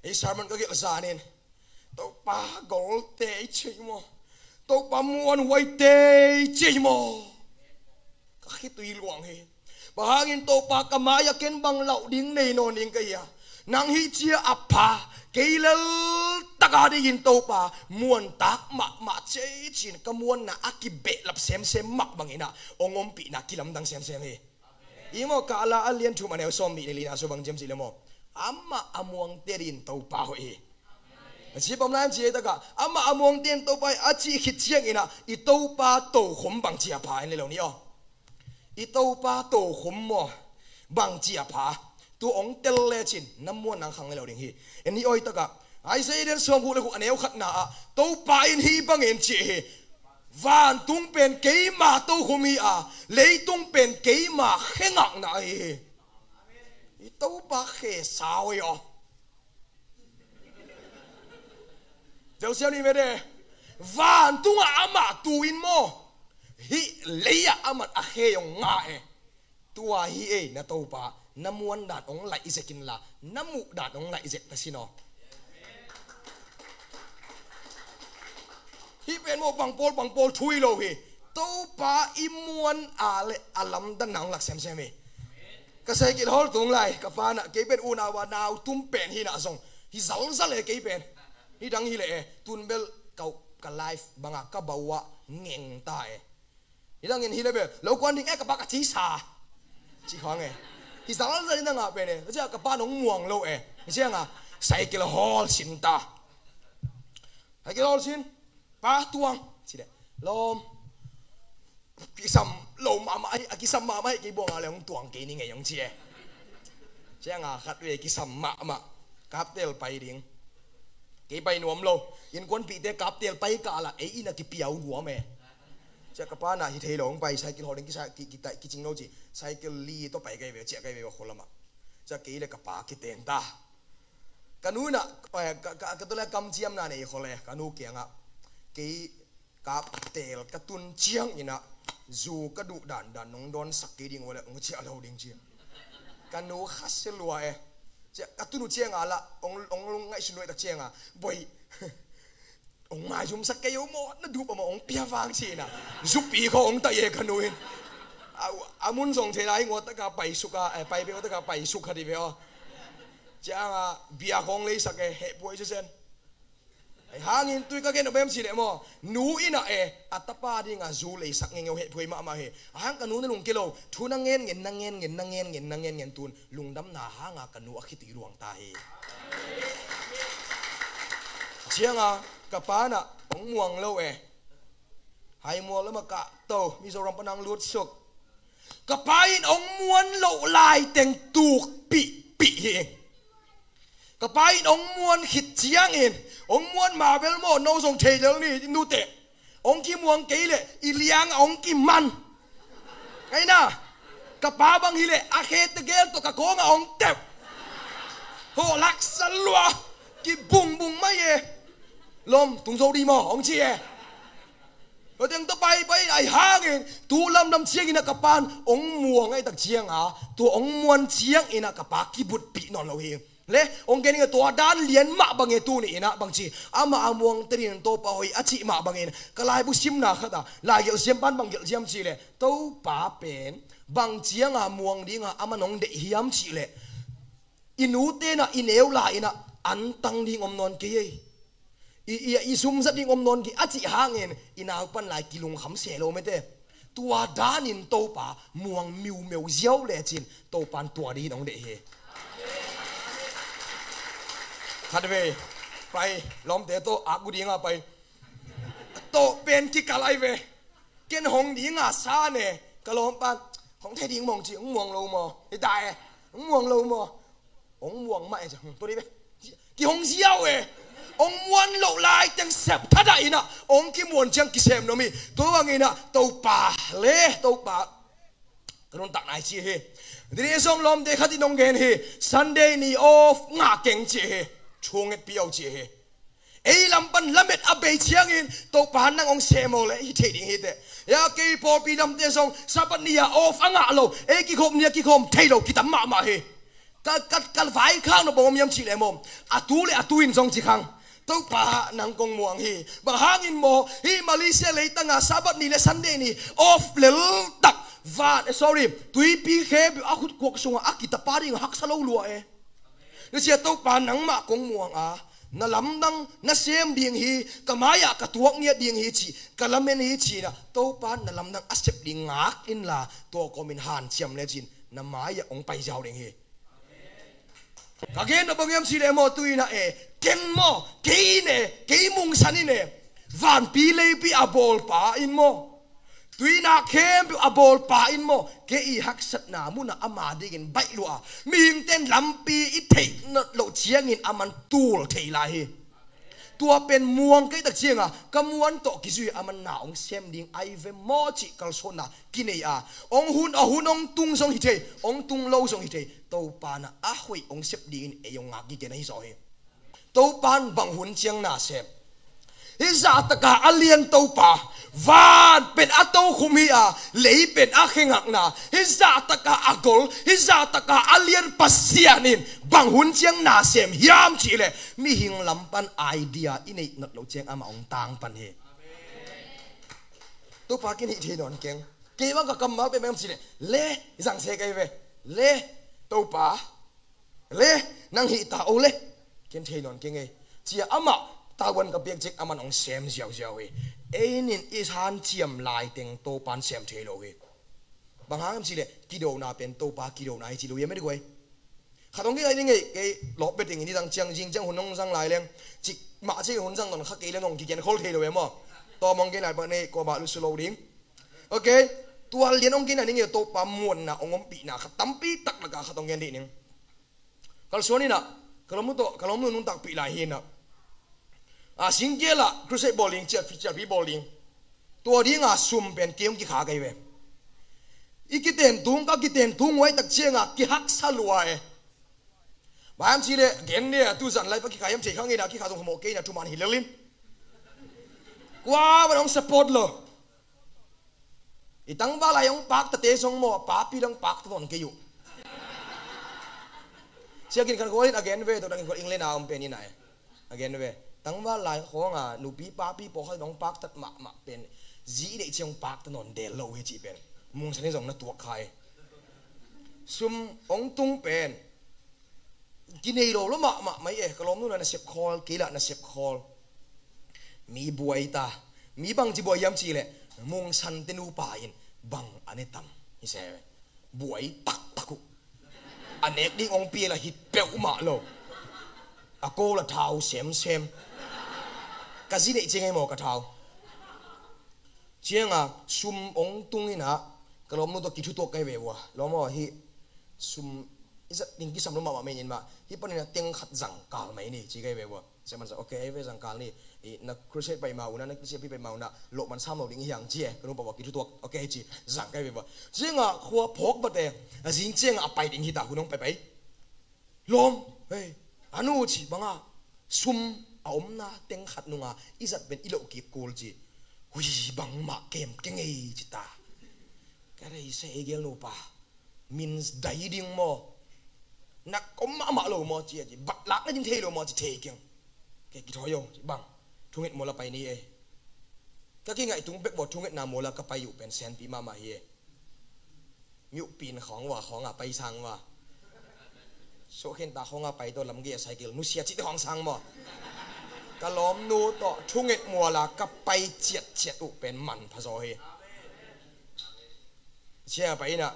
Hih sermon ka gelh zanin Topa golte i cei maw, Topa muanhuaite i cei maw, ka khitui luang hi. Bang hangin Topa ka mai-ah ken bang lauh ding nei nawn ding ka hi a, nang hih cia a pha kei lel taka dingin Topa muantak mahmah cei cin ka muanna a kibehlap semsem mah banginah hong ompihna kilamdang semsem hi. I maw, Kahla a lian thum a neu sawm nih le lina sua bang ciam cih le maw, amah a muangte din Topa hoih hi. A ci bang lai am ci ei takah amah a muangte din Topa hoih a cih khit cianginah i Topa tokhom bang cia pha en le lo ni aw. I Topa tokhom maw bang cia pha, tu hong tel lecin na muan nang khang le lo ding hi. En ni aw, i takah Isaiah lian sawm guk le guk a neu khatna ah Topa in hih bangin ci hi. Vantung pen keima tokhom hi a, leitung pen keima khe ngakna ahi hi. I Topa khe sau hi aw. Josiah ni mede, vantungah amah tu in maw, hih lei-ah amah a khe hong ngah e. Tua hi ei, na Topa, na muan dan hong laih zek inla, na muh dan hong laih zek ta sin aw. Hih pen maw, bang pawl bang pawl thu hi lo hi. Topa i muan a leh a lamdanna hong lak semsem hi. Ka cycle hawl tung lai ka pa in ah, kei pen unau a nau tum pen hi in ah zong hi zalzal e kei pen. Hi dang hi leh e, tun bel ka, ka life bang a ka bau ah ngeng ta e. Hi dang in hi leh bel lo kuan ding e, ka pa ka ci sa ci khang e. Hi zalzal in a ngah pen e. Ka ci a, ka pa in hong muang lo e. Hi ciang a cycle hawl sin ta. Cycle hawl sin, pa tuang ci leh, lawm, kisam lo mahmah hi, a kisam mahmah hi, kei buang a leh hong tuang kei ni ngei hong ci e. Ciang a khat ve kisam mahmah, kaptel pai ding. Kei pai nuam lo, innkuanpihte kaptel pai kah la ei in a kipiau nuam e. Ciang ka pa in ah hi thei lo hong pai, cycle hawl ding kisa, ki, ki, kicing lo ci, cycle li tawh pai kai ve, ciah kai ve khua lamah. Ciang kei leh ka pa kiteng ta. Ka nu in ah, eh, ka, ka, ka tu leh kamciamna nei khol e, ka nu kiangah. Kei kaptel ka tun ciangin ah, zu ka duh dandan nong dawnsak kei ding uh leh hong ciah lo ding ci. Ka nu khasia lua e. Ciah, ka tun uh ciang a lah, hong, hong ngaihsun uh tak ciang a, boi, hong maizumsak kei uh maw, na duh pah maw, hong pia vang ci in ah. Zupi khawng hong taih e ka nu in. A, a mun zong thei lai, ngawt taka pai suk a, eh, pai bek ngawt taka pai suk kha di ve aw. Ciang a, bia khawng leisak e, hehphuai sisen. Ahi hangin tui ka gen a bem ci leh maw, nu in ah e, a tapa ding a zu leisak ngengeu hehphuai mahmah hi. A hang ka nu na lungke lo, thu na ngen ngen, na ngen ngen, na ngen ngen, na ngen ngen tun lungdamna hang a ka nu a khitui luang ta hi. Ciang a ka pa in ah hong muang lo e. Haimual lam ah kah to, Mizoram pan hong lut suk. Ka pa in hong muan loh lai teng tukpihpih hi. Ka pa in hong muan khit ciangin, hong muan mah bel maw, no zong thei lel ni, nute. Hong kimuang kei leh i liang ah hong kiman. Ngai na, ka pa bang hi leh a khe tegel tawh ka kawng ah hong tep. Ho, laksa lua, kibungbung mai e. Lawm, tung zo di maw, hong ci e. Tua teng tawh paipai in, ahi hangin tu lamdang ciangin ah ka pa in hong muang ahih tak ciang a, tua hong muan ciangin ah ka pa kibutpih nawn lo hi. Le, hong gen ing a, tua dan lian mah bang e, tuni in ah bang ci, amah a muang tadin Topa hoih a cih mah bangin, ka laibu simna khat ah laigelh siampa in bang gelh hiam cih leh, Topa pen bang ciang a muang ding a aman hong deih hiam cih leh, i nute in ah i neu lai in ah antang ding om nawn kei ei. I, i, i sum zat ding om nawn kei a cih hangin i naupan lai kilungkham se lo mete. Tua danin Topa muang miumeu ziau lecin Topa in tua dingin hong deih hi. Khat vei pai, lawmte tawh a gu ding a pai. Tawh pen kikal ai ve. Ken hong ding a sa ne, ka lawmpa in, hong thei ding mawng ci, hong muang lo maw? Hi ta e, hong muang lo maw? Hong muang mah e ci, hmm, tua dih ve. Kihong ziau e. Hong muan loh lai teng sep thadah in ah, hong kimuan ciang kisem nuam hi. Tua bangin ah, Topa le, Topa. Ka nuntak nai ci hi. Dini zong lawmte khat in hong gen hi. Sunday ni off ngah keng ci hi. Thu ngetpih o ci hi. Ei lam pan lamet a bei ciangin Topa nang hong sem o le hi thei ding hi teh. Ya kei pawlpi lamte zong Sabbath ni a off a ngah lo, ei kikhop ni a kikhawm thei lo kitam mahmah hi. Ka, ka, ka vaikhak nop bang om hiam cih leh maw, a tu le a tu in zong ci khang, Topa nang kong muang hi. Bang hangin maw, hih Malaysia leitang a Sabbath ni le Sunday ni off lel tak, van, eh, sorry, tuipi khe a khutkuak sungah a kitapa ding haksa lo lua e. Tua sia Topa nangmah kong muang a, na lamdang na sem ding hi, ka mai-ah ka tuak ngiat ding hi cih, ka lamen hi cih na, Topa na lamdang a sep ding ngak inla, tua kawmin hanciam lecin na mai-ah hong pai ziau ding hi. Ka gen na bang hiam cih leh maw, tu-in ah e, ken maw, kei in e, kei mungsan in e, vanpi leipi a bawlpa in maw, tuinak khempeuh a bawlpa in maw, kei i haksatna munah ama dingin baih lua a, mihingte in lampi i theih loh ciangin aman tul thei lai hi. Tua pen muang kei tak cianga ka muan tawh kizui a, aman na hong sem ding ahi ve maw cih kalsuanna kinei a, hong hun, a hun hong tung zong hi thei, hong tung lo zong hi thei, Topa na a hoih hong sep dingin ei hong ngak gige na hi zaw hi. Topa in bang hun ciang na sem? Hih zahtaka a lian Topa, Van pen a tokhum hi a, lei pen a khengakna. Hih zahtakah a gol, hih zahtakah a lian Pasian in bang hun ciang na sem hiam cihleh, mihing lam pan idea i neih nat loh ciang amah hong tang pan hi. Topa ken hih thei nawn keng. Kei bang ka kammal pen bang hiam cihleh, le, zang se kei ve. Le, Topa, le, nang hih ta o le. Ken thei nawn keng ei, ci-a amah tavuan ka piak ciang aman hong sem ziauziau hi. Ei in i hanciam laiteng Topan sem thei lo hi. Bang hang hiam cihleh, kidona pen Topa kidona hi ci lo hiam ei dih guai. Khat hong kinai ding ei, kei lawp bia ding in i dang ciang zing ciang hun hong zang lai leng, cik mah ciang hun zang nawn kha kei leng hong kigen khol thei lo hiam maw. Tawm hong kinai pan ei, kuamah lusu lo ding. Ok. Tua lian hong kinai ding ei, Topa muanna hong ompihna khat tampi tak lakah khat hong gen dih ning. Kalsuan inah, ka lawmnu tawh, ka lawmnu nuntakpih lai hi inah, a, Singkial ah crusade bawl ding, cialpi, cialpi bawl ding. Tua dinga sum pen kei hong kikha kei ve. I kiten tung, ka kiten tung huai tak cianga kihaksa lua e. Bang hiam cihleh, gen dia, tu zan lai pa kikha hiam cih khang inah, kikha zong hamawh kei inah, thuman hi lel in. Kua bang hong support lo. I tangval lai hong paktate zong maw, papi dang pakta nawn kei uh. Sia Gin Khan Khual in a gen ve, Doctor Gin Khual England a om pen inah e. A gen ve. Tangval lai khawnga nupi papi pawlkhat dang paktat mahmah pen, zi i neih ciang pakta nawn del lo hi cih pen Mungsan in zong na tuak kha e. Sum hong tung pen kinei lo lo mahmah mai e, ka lawmnu lah nasep khawl, kei lah nasep khawl. Mi buai ta. Mi bangci buai hiam cihleh, Mungsan te nupa in bang a ne tam hi se. Buai taktak uh. A nek ding hong pia lah hit peuhmah lo. A ko lah thau semsem. Ka zi neih ciang ei maw ka thau. Cianga sum hong tung inah, ka lawmnu tawh kithutuak kei ve ua. Lawm aw, hih sum i zat ding kisam lo mahmah, men in mah, hih panin a teng khat zangkal mai ni ci kei ve ua. Sia man sa, ok, ei ve, zangkal ni. I, na crusade pai ma unah, na crusade pi pai ma unah, loh man sam lo ding hi hang ci e, ka nupa ua kithutuak, ok ci, zang kei ve ua. Cianga khua phawk vat e, a zing cianga a pai ding hi ta, hun hong paipai. Lawm, hei, a nu ci banga, sum a omna teng khat nunga i zat pen i loh kik kul ci. Hui, bangmah kem keng ei ci ta. Ka rei se ei gel nupa. Min dai ding maw. Nak om mahmah lo maw ci a ci. Bat lak na ding thei lo maw ci, thei keng. Kei kithawi o ci bang. Thunget mual a pai ni ei. Ka kingaih tung bek baw, thungetna mual a ka pai uh pen senpi mahmah hi ei. Miuh pin khawng ua, khawng a pai sang ua. Suahkhen ta khawng a pai tawh lamgei a cycle nusia cihte khawng sang maw. Ka lawmnu tawh thunget mual a ka pai ciatciat uh pen manpha zaw hi. Sia pai inah,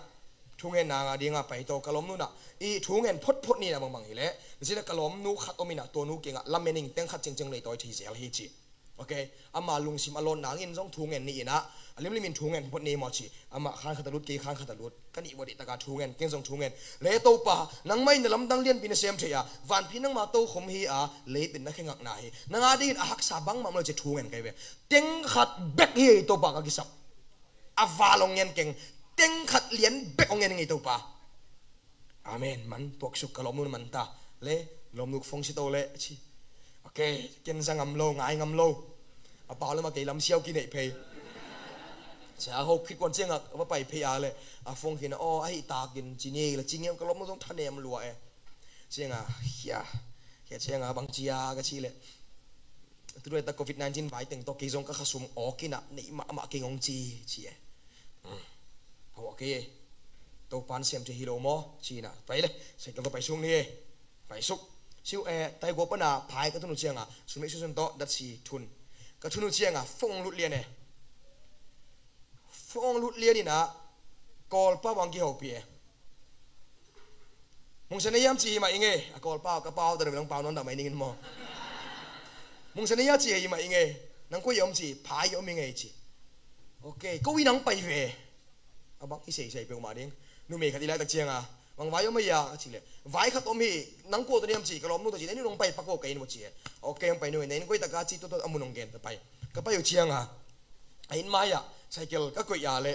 thungen nang a dinga pai tawh ka lawmnu nah, i thungen photphot ni nah bangbang hileh, zina ka lawmnu khat om inah, tua nu kiangah lamen ing, teng khat ciangciang leitawi thei zel hi ci. Ok, ama lungsim a lawn nangin zong thungen ni inah, a limlimin thungen phot ni maw ci. Amah khan khat a lut, kei khan khat a lut. Ka nih vua dih taka thungen, keng zong thungen. Le Topa, nangmah in na lamdang lianpi na sem thei a, vanpi nangma tokhom hi a, leipen na khengakna hi. Nang a dingin a haksa bangmah maw ci thungen kei ve. Teng khat bek hi Topa ka kisap. A val hong ngen keng, teng khat lian bek hong ngen ngei Topa. Amen. Man tuaksuk ka lawmnu na man ta. Le, lawmnu ka phone si to le, a ci. Ok, ken za ngam lo, ngai ngam lo. A pau lamah kei lamsiau kineih phei. Sia ho khit kuan ciangah va pai phei a le, a phone khin a, aw, ahi takin ci ni la ci ngem, ka lawmnu zong thanem lua e. Ciangah, hia, hia ciangah bang cia ka ci le. Tuduai ta covid nineteen vai teng tawh kei zong ka khasum awk inah neih mahmah keng hong ci, ci e. Hawh kei e. Topan sem thei hi lo maw ci inah. Pai le, cycle tawh pai suk ni e. Pai suk. Siu e, taigua pana phai ka thunu ciangah sum neih susun tawh datsi thun. Ka thunu ciangah phone lut lian e. Phone lut lian inah Kawlpa bang kihopih e. Mungsan ei hiam ci hi mah ing e, a Kawlpa, ka pau ta deuh nang pau nawn dah mah ing in maw. Mungsan ei hiam ci hi mah ing e, nang kua hi om ci, phai hi om ing e ci. Ok, ko i nang pai ve. A bang i seisei peuhmah ding. Numei khat i laitak cianga, bang vai om a hia ka ci le, vai khat om hi, nang kua tawh ni hiam ci, ka lawmnu tawh ci, nai nu nong pai pak ko kei in maw ci e. Ok, hong pai nu e, nai in koi taka ci, tua tua a mun hong gen ta pai. Ka pai uh cianga, a inn mai ah cycle ka koih a le,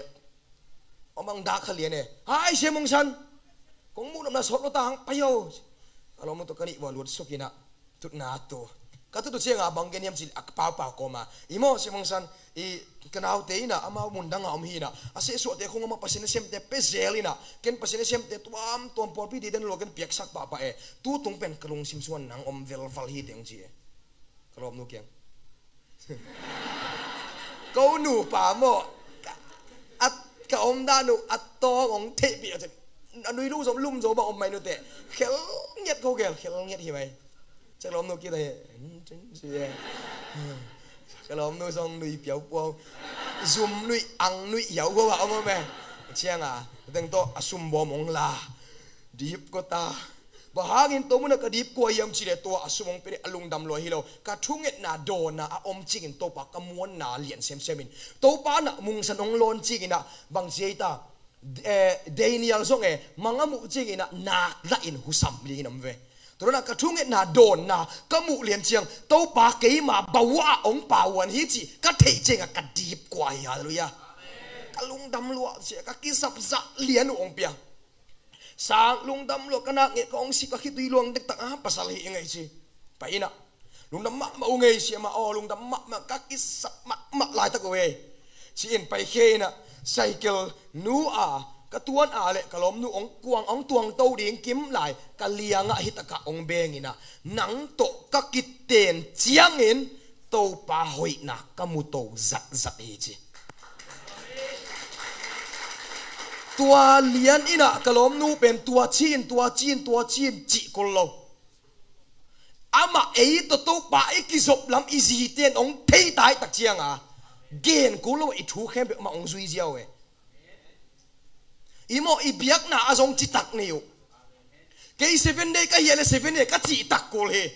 a mang dak kha lian e. Hai, Sia Mungsan, kong muh nopna sawt lo ta hang pai o. A lawmnu tawh ka nih vua lut suk inah, tutna tu. Ka tutu cianga bang gen hiam cih a paupau kawma i maw, siamangsan i ka naute inah amau mundanga om hi inah, a sehsuahte khong amah Pasian nasemte pia zel inah, ken Pasian nasemte tuamtuam pawlpi diden lo ken piaksak pahpah e. Tutung pen ka lungsim sungah nang om velval hi teng ci e. Ka lawmnu kiang ko nupa maw, ka, a, ka omdan uh a tawng hong theihpih a cin, a nui lum zo, lum zo bang om mai nute. Khel ngiat ko gel, khel ngiat hi mai. Cak lawmnu kita hi. Ka lawmnu zong nui piaupuau, zum nui, ang nui hiauhuau a om om e. Cianga teng tawh a sumbawm hong la, dip ko ta. Bang hangin tua munah ka dip kua hiam cih leh tua a sum hong pia ding a lungdam lua hi lo. Ka thungetna dawnna a om ciangin Topa ka muanna lian semsem in, Topa nah mungsan hong lawn ciangin ah bang ci ei ta, eh, Daniel zong e, mang a muh ciangin ah nak lah in husam dingin om ve. Tua dawnah ka thungetna dawnna ka muh lian ciang Topa keima bawah hong pauan hi cih ka theih ciangah ka dip kua hi. Halleluiah. Ka lungdam lua ciah ka kisap zah lian uh hong pia. Sang lungdam lua ka nak ngeh ka hong sip ka khitui luang dektak a pasal hi i ngei ci. Pai inah lungdam mahmah uh ngei ci amah aw, lungdam mahmah ka kisap mahmah laitak uh ei. Ci-in paikhia inah cycle nu a ka tuan a le ka lawmnu hong kuang hong tuangto ding kim lai ka liangah hitakah hong beng inah nang tawh ka kiten ciangin Topa hoihna ka muto zatzat hi ci. Tua lian inah ka lawmnu pen tua cin, tua cin, tua cin cih kul lo. Amah ei tawh Topa i kizop lam i zite in hong thei ta hi tak cianga gen kul lo, i thu khempeuh amah hong zui ziau e. I maw, i biakna a zong citak nei uh. Kei Seven Day ka hia le Seven Day ka cihtak kul hi.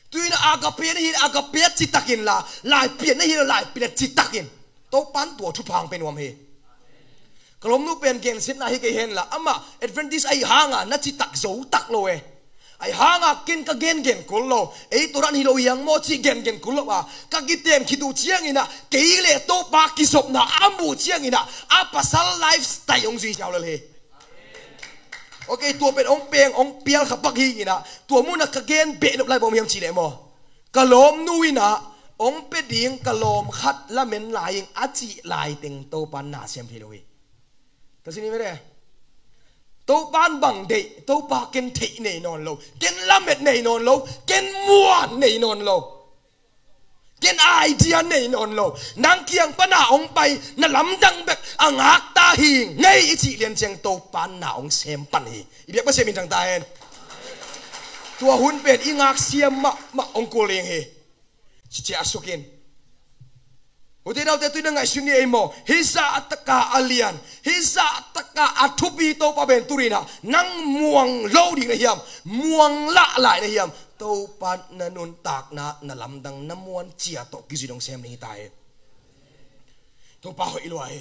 Tuinah Agape na hi le Agape a citak inla, Laipian na hi le Laipian a citak in. Topan tua thupha hong pia nuam hi. Ka lawmnu pen gensiatna hi kei henla amah Adventist ahi hanga na citak zotak lo e. Ahi hanga ken ka gengen kul lo. Ei tua dan hi lo hiang maw cih gengen kul lo a ka kiten khit uh cianginah kei le Topa kizopna a muh cianginah a pasal lifestyle hong zui ziau lel hi. Ok, tua pen hong peng hong pial kha pak hi inah tua munah ka gen behnop lai bawm hiam cih leh maw, ka lawmnu inah hong pia ding ka lawm khat lamen lai ing a cih lai teng Topan na sem thei lo hi. Ka sin hi mede. Topan bang deih, Topa ken theih nei nawn lo, ken lamet nei nawn lo, ken muan nei nawn lo, ken idea nei nawn lo. Nang kiang pana hong pai na lamdang bek a ngakta hi ngei i cih lian ciang Topan na hong sem pan hi. I biak Pasian min thang ta hen. Tua hun pen i ngaksiam mahmah hong kul ding hi. Cicia a sukin. Ute naute tui na ngaihsun ni ei maw? Hizah taka a lian, hizah taka a thupi Topa pen tuninah nang muang lo ding na hiam? Muang lah lai na hiam? Topa na nuntakna na lamdang na muan cia tawh kizui dong sem ding hi ta hi. Topa hoih lua hi.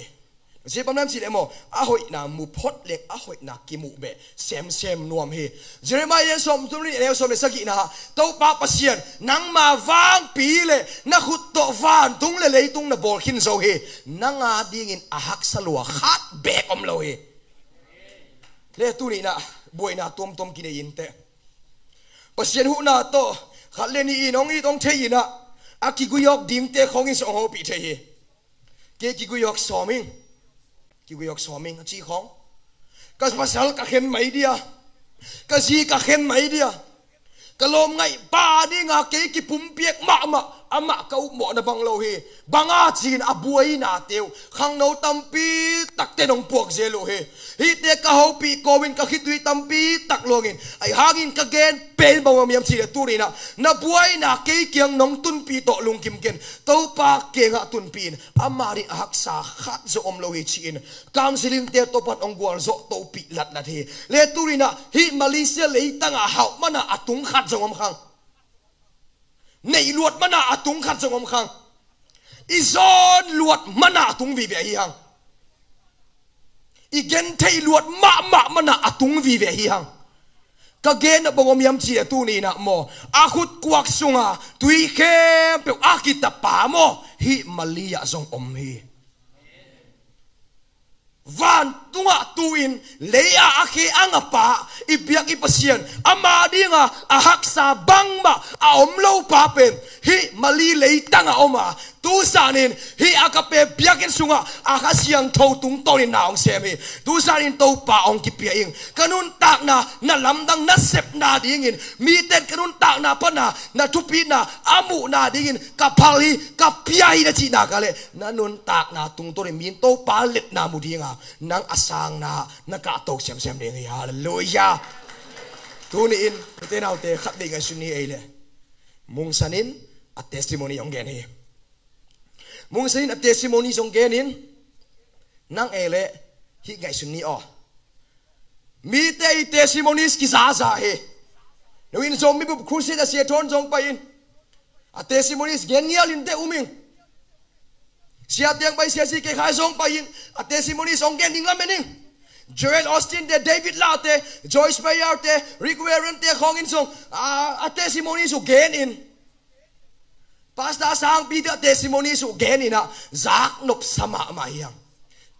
Zia bang nam cih leh maw, a hoihna mu phot leng a hoihna kimuh beh semsem nuam hi. Jeremiah sawm thum le nih, a neu sawm le sagihna ah Topa Pasian nangma vangpi le na khut tawh vantung le leitung na bawl khin zo hi. Nang a dingin a haksa lua khat bek om lo hi. Le tuninah buaina tuamtuam kinei inteh. Pasian huhna tawh khat le nih in hong it hong thei inah a kiguiawk dingte khawngin sawng hopih thei hi. Kei kiguiawk sawm ing, kiguiawk sawm ing a ci khawng. Ka pasal ka khen mai dia, ka zi ka khen mai dia, ka lawm ngaih pa dinga kei kipumpiak mahmah, amah ka upmawhna bang lo hi. Banga cin a buainate uh khangno tampi takte nong puak zel uh hi. Hihte ka hopih kawmin ka khitui tampi tak luangin ahi hangin ka gen pen bang miam cih le tuninah na buaina kei kiang nong tunpih tawh lungkim ken. Topa kengah tunpih in ama ding a haksa khat zong om lo hi ci-in counseling te Topan hong gualzawh topih latlat hi. Le tuninah hih Malaysia leitangah hauh mana a tung khat zong om khang. Neih luat mana a tung khat zong om khang. I zawn luat mana a tung vive ahi hang. I gentheih luat mahmah mana a tung vive ahi hang. Ka gen a bang om hiam cih a tuninah maw, a khutkuak sunga tui khempeuh a kitapa maw, hih Malaysia ah zong om hi. Vantungah tu-in lei-ah a khe a ngapa i biak i Pasian, ama dinga a haksa bangmah a om lo pa pen hih Mali leitangah om a, tu zanin hih Agape biakinn sungah a Kha Siangtho tungtawnin na hong sem hi. Tu zanin Topa hong kipia ing. Ka nuntakna na lamdang na sepna dingin, miten ka nuntakna pana na thupitna a muhna dingin ka phal hi, ka pia hi na cihna ka leh, na nuntakna tungtawnin mi in Topa letna mu dinga nang a sangna na kahto semsem ding hi. Halleluiah. Tuni-in ute naute khat vei ngaihsun ni ei leh, Mungsan in a testimony hong gen hi. Mungsan in a testimony hong gen in, nang ei leh hih ngaihsun ni aw. Mite i testimonies kizaza hi. No in Zomi bup crusade a sia thawn zong pai in, a testimonies gen ngial in te um ing. Sia Tiang Pai, Sia C K Khai zong pai in, a testimonies hong gen ding lamen ing. Joel Osteen te, David Lah te, Joyce Meyer te, Rick Warren te khawng in zong a, a testimonies uh gen in. Pastor Sangpi te a testimonies uh gen in a, zaknop sa mahmah hi hang.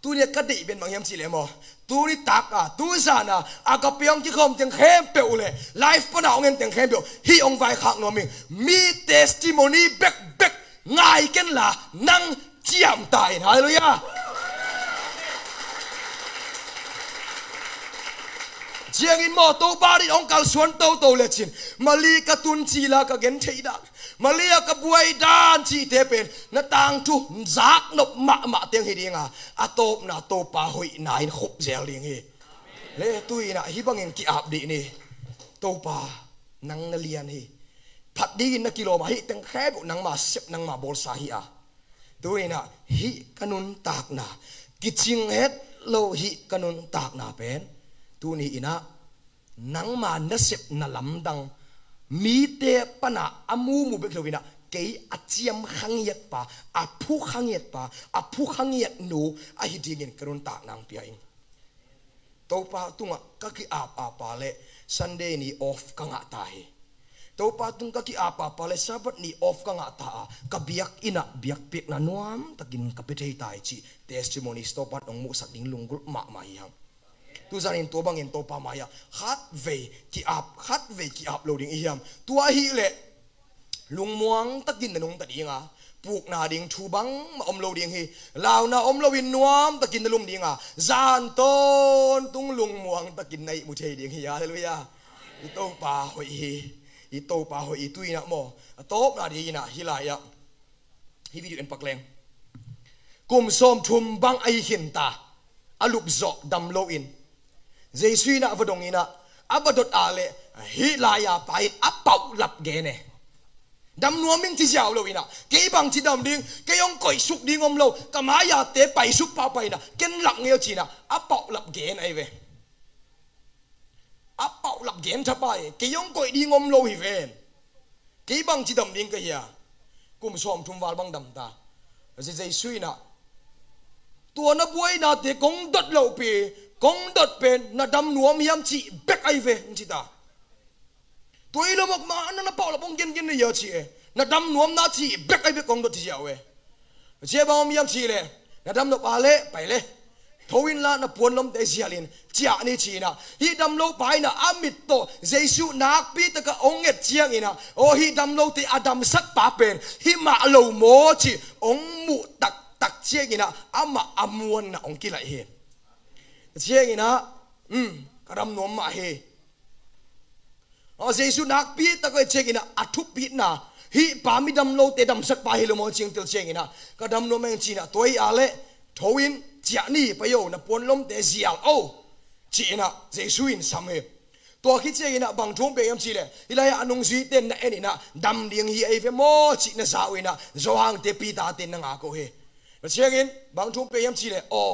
Tuni a ka deih pen bang hiam cih leh maw, tuni tak a, tu zan a, Agape hong kikhawm teng khempeuh uh leh live pana hong en teng khempeuh hih hong vaikhak nuam ing. Mi testimony bekbek ngai ken la, nang ciam ta in. Halleluiah. Ciangin maw, Topa din hong kalsuan toto lecin, Mali ka tun cil a ka gen thei dan, Mali a ka buai dan cihte pen na tangthu zaknop mahmah teng hi dinga, a tawpna Topa hoihna in khup zel ding hi. Le tu-in ah hih bangin ki-ap dih ni. Topa, nang na lian hi. Phat dingin na kilawm a, hih teng khempeuh nangma sep, nangma bawlsa hi a. Tu-in ah hih ka nuntakna kicing het lo, hih ka nuntakna pen tuni-in ah nangma nasep na lamdang mite pana a mumu bek lo-in ah, kei a ciam khangiat pa, a phu khangiat pa, a phu khangiat nu ahi dingin ka nuntakna hong pia ing. Topa tungah ka ki-ap ap a leh Sunday ni off ka ngah ta hi. Topa tung ka ki-ap ap a leh Sabbath ni off ka ngah ta a, ka biakinn ah biakpiakna nuamtakin ka pia thei ta hi cih testimonies Topa in hong muhsak ding lunggulh mahmah hi hang. Tu zanin tua bangin Topa mai-ah khatvei ki-ap, khatvei ki-ap lo ding i hiam? Tua ahih leh lungmuang takin na nungta ding a, pukna ding thu bangmah om lo ding hi. Launa om loin nuam takin na lum ding a, zan tawntung lungmuang takin na ihmu thei ding hi. Halleluiah. I Topa hoih hi. I Topa hoih hi. Tu-in ah maw, a tawpna dingin ah hih lai-ah hih video en pak leng. Kum sawmthum bang ahi khin ta, a lupzawh dam loin Jesu in ah va dong in ah, a va dot a leh hih lai-a pa in a paulap gen e. Dam nuam ing ci ziau lo-in ah, kei bangci dam ding, kei hong koihsuk ding om lo, ka mai-a te paisuk pahpah in ah, ken lap ngei aw ci-in ah a paulap gen ahi ve. A paulap gen thapai, kei hong koih ding om lo hi ven. Kei bangci dam ding ka hia? Kum sawmthum val bang dam ta. Jesu in ah, tua na buainate kong dot lohpi, kong dot pen na dam nuam hiam cih bek ahi ve, hong ci ta. Tua hi lo mawk ma, na, na paulap hong gengen na hia ci e. Na dam nuam na cih bek ahi ve, kong dot ci ziau e. Cia bang om hiam cih leh, na dam nop a leh pai leh, tho inla na puanlomte zial in, ciah ni ci-in ah, hih dam lo pa in ah a mit tawh Jesu nakpi takah hong et ciangin ah, aw, hih dam lote a damsak pa pen hih mah lo maw cih hong muh taktak ciangin ah, amah a muanna hong kilaih hi. Ciangin ah, um, ka dam nuam mah hi. Aw, Jesu nakpi tak a et ciangin ah a thupitna, hih pa mi dam lote damsak pa hi lo maw ci-in tel ciangin ah, ka dam nuam ing ci-in ah, tua hi a leh tho in, ciah ni, pai o, na puanlomte zial o, ci-in ah Jesu in sam hi. Tua khit ciangin ah bang thu hong pia hiam cih leh, hih lai-ah a nungzuite na en in ah dam ding hi ahi ve maw cih na za uh in ah, Johan te, Peter te na ngak uh hi. Tua ciangin bang thu hong pia hiam cih leh, aw,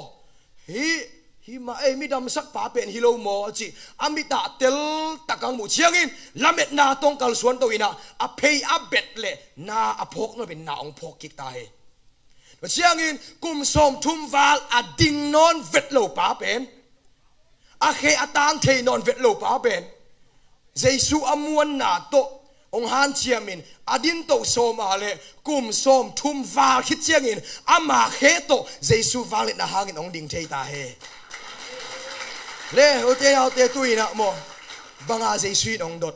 hih, hih mah ei, mi damsak pa pen hi lo maw cih a mit ah teltak hong muh ciangin, lametna tawh hong kalsuan to in ah, a phei a bet leh na a phawk nawn pen na hong phawk kik ta hi. Tua ciangin kum sawmthum val a ding nawn vet lo pa pen, a khe a tang thei nawn vet lo pa pen, Jesu a muanna tawh hong hanciamin a dinto sawm a le kum sawm thum val khit ciangin ama khe tawh Jesu vangliatna hangin hong ding thei ta hi. Le, ute naute, tu-in ah maw, banga Jesu in hong dot?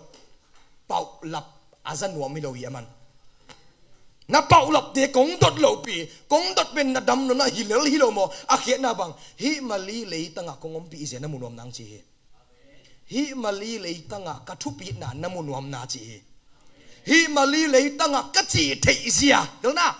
Paulap a za nuam hi lo hi a man. Na paulapte kong dot lopi, kong dot pen na dam nona hi lel hi lo maw? A khiatna bang, hih Mali leitangah kong ompih zia na mu nuam nang ci hi. Hih Mali leitangah ka thupitna na mu nuam na ci hi. Hih Mali leitangah ka cih theih zia, telna,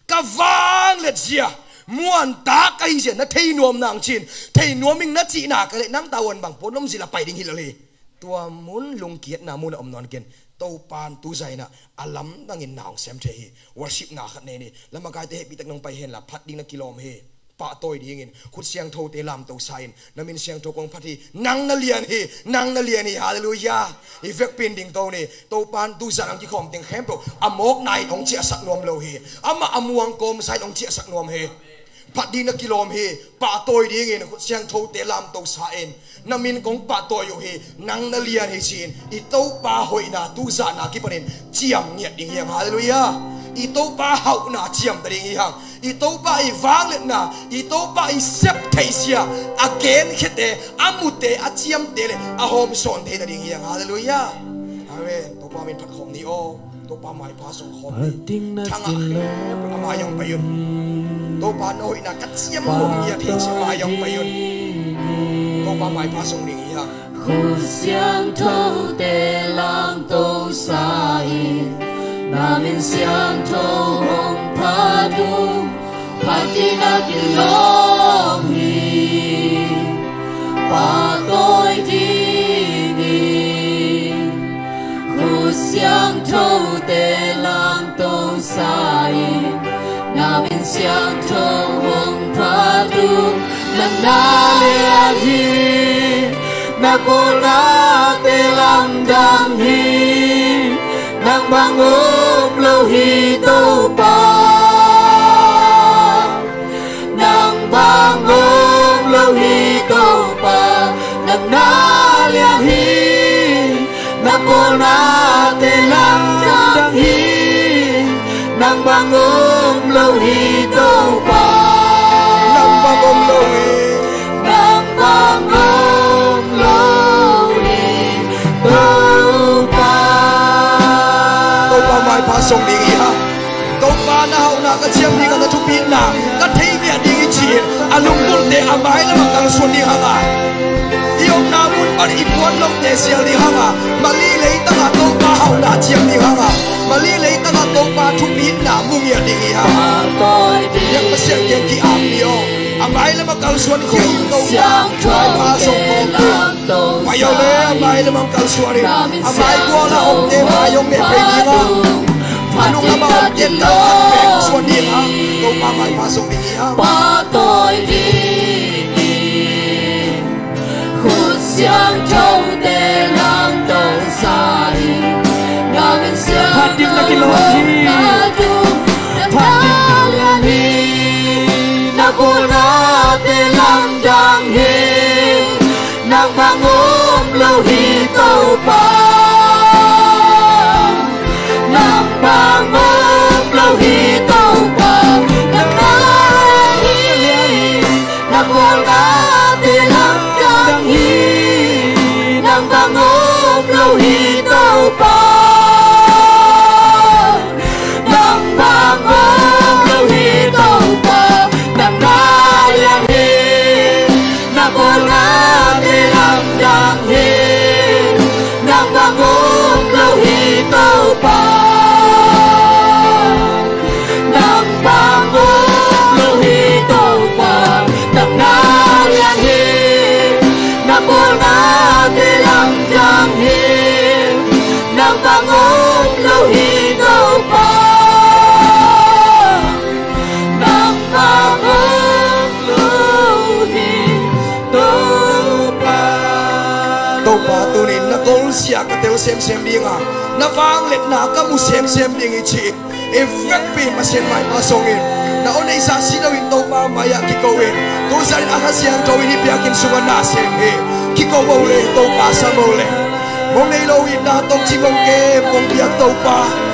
ka vangliat zia, muantak ahi zia na thei nuam nang cin, thei nuam ing na cihna ka leh nang tavuan bang puan om zila pai ding hi lel hi. Tua mun lungkiatna mun a om nawn ken. Topan tu zainah a lamdangin na hong sem thei hi. Worship na khat nei ni. Lamakaite hehpihtak nong pai henla phat ding na kilawm hi. Pahtawi dingin khut siangthote lamto sa-in, na min siangtho kong phat hi. Nang na lian hi. Nang na lian hi. Halleluiah. I vekpi-in dingto ni. Topan tu zan ang kikhawm teng khempeuh a mawkna in hong ciahsak nuam lo hi. Amah a muang kawmsa in hong ciahsak nuam hi. Phat ding na kilawm hi. Pahtawi dingin khut siangthote lamto sa-in, na min kong pahtawi uh hi. Nang na lian hi ci-in i Topa hoihna tu zahna kipanin ciam ngiat ding hi hang. Halleluiah. I Topa hauhna ciamta ding hi hang. I Topa i vangliatna, i Topa i sep theihsia, a genkhiate, a mute, a ciamte le a hawmsawn theita ding hi hang. Halleluiah. Amen. Topa min phat khawm ni aw. Topa maipha sung khawm ni. Thangah khempeuh a mai hong pai un. Topa na hoihna ka ciam nuam ngiat hi ci, a mai hong pai un. Topa maipha sung ding hi hang. Khut siangthote lamto sa-in, na min siangtho hong phat uh, phat ding na kilawm hi. Pahtawi dingin khut siangthote lamto sa-in, na min siangtho hong phat uh. Nang na lian hi. Na pawlnate lamdang hi. Nang bang om lo hi Topa. Nang bang om lo hi Topa. Nang na lian hi. Na pawlnate lamdang hi. Nang bang om lo hi Topa. Nang bang om lo hi. Nang bang om lo hi Topa. Topa maipha sung ding hi hang. Topa na hauhna ka ciam ding a, na thupitna ka thei ngiat ding hi ci-in a lunggulhte a mailam ah kalsuan ding hang a, i omna mun pan i puan lote sial ding hang a, Mali leitangah Topa hauhna ciam ding hang a, Mali leitangah Topa thupitna mu ngiat ding hi hang. Biak Pasian kiang ki-ap ni aw. A mailam ah kalsuan khin Topa maipha sung kawm ding. Pai aw le, a mailam ah kalsuan in a maigual a omte mai hong meh phei ding a, a nung lamah omte tangkhat pek suan ding a, Topa maipha sung ding hi hang. Pahtawi dingin khut siangthote lamto sa-in, na min siangtho hong phat uh. Phat ding na kilawm hi. Na pawlnate lamdang hi. Nang bang om lo hi Topa. Nang bang om lo hi Topa. Nang na lian hi. Na pawlnate lamdang hi. Nang bang om lo hi Topa. Nang bang om lo hi Topa. Nang na lian hi. Na pawlnate lamdang hi. Nang bang om lo hi Topa. Nang bang om lo hi Topa. Nang na lian hi. Na pawlnate lamdang hi. Nang bang om lo hi Topa. Nang bang om lo hi Topa. Topa, tuni-in na kolsia ka tel semsem ding a, na vangliatna ka mu semsem ding hi ci-in i vekpi-in Pasian maipha sungin na aw neihsa si loin Topa mai-ah kiko in. Tu zanin a Kha Siangtho in hih biakinn sungah na sem hi. Kiko o le, Topa sam o le. Hong nei lo itna tawh cing hong kem, hong piak Topa.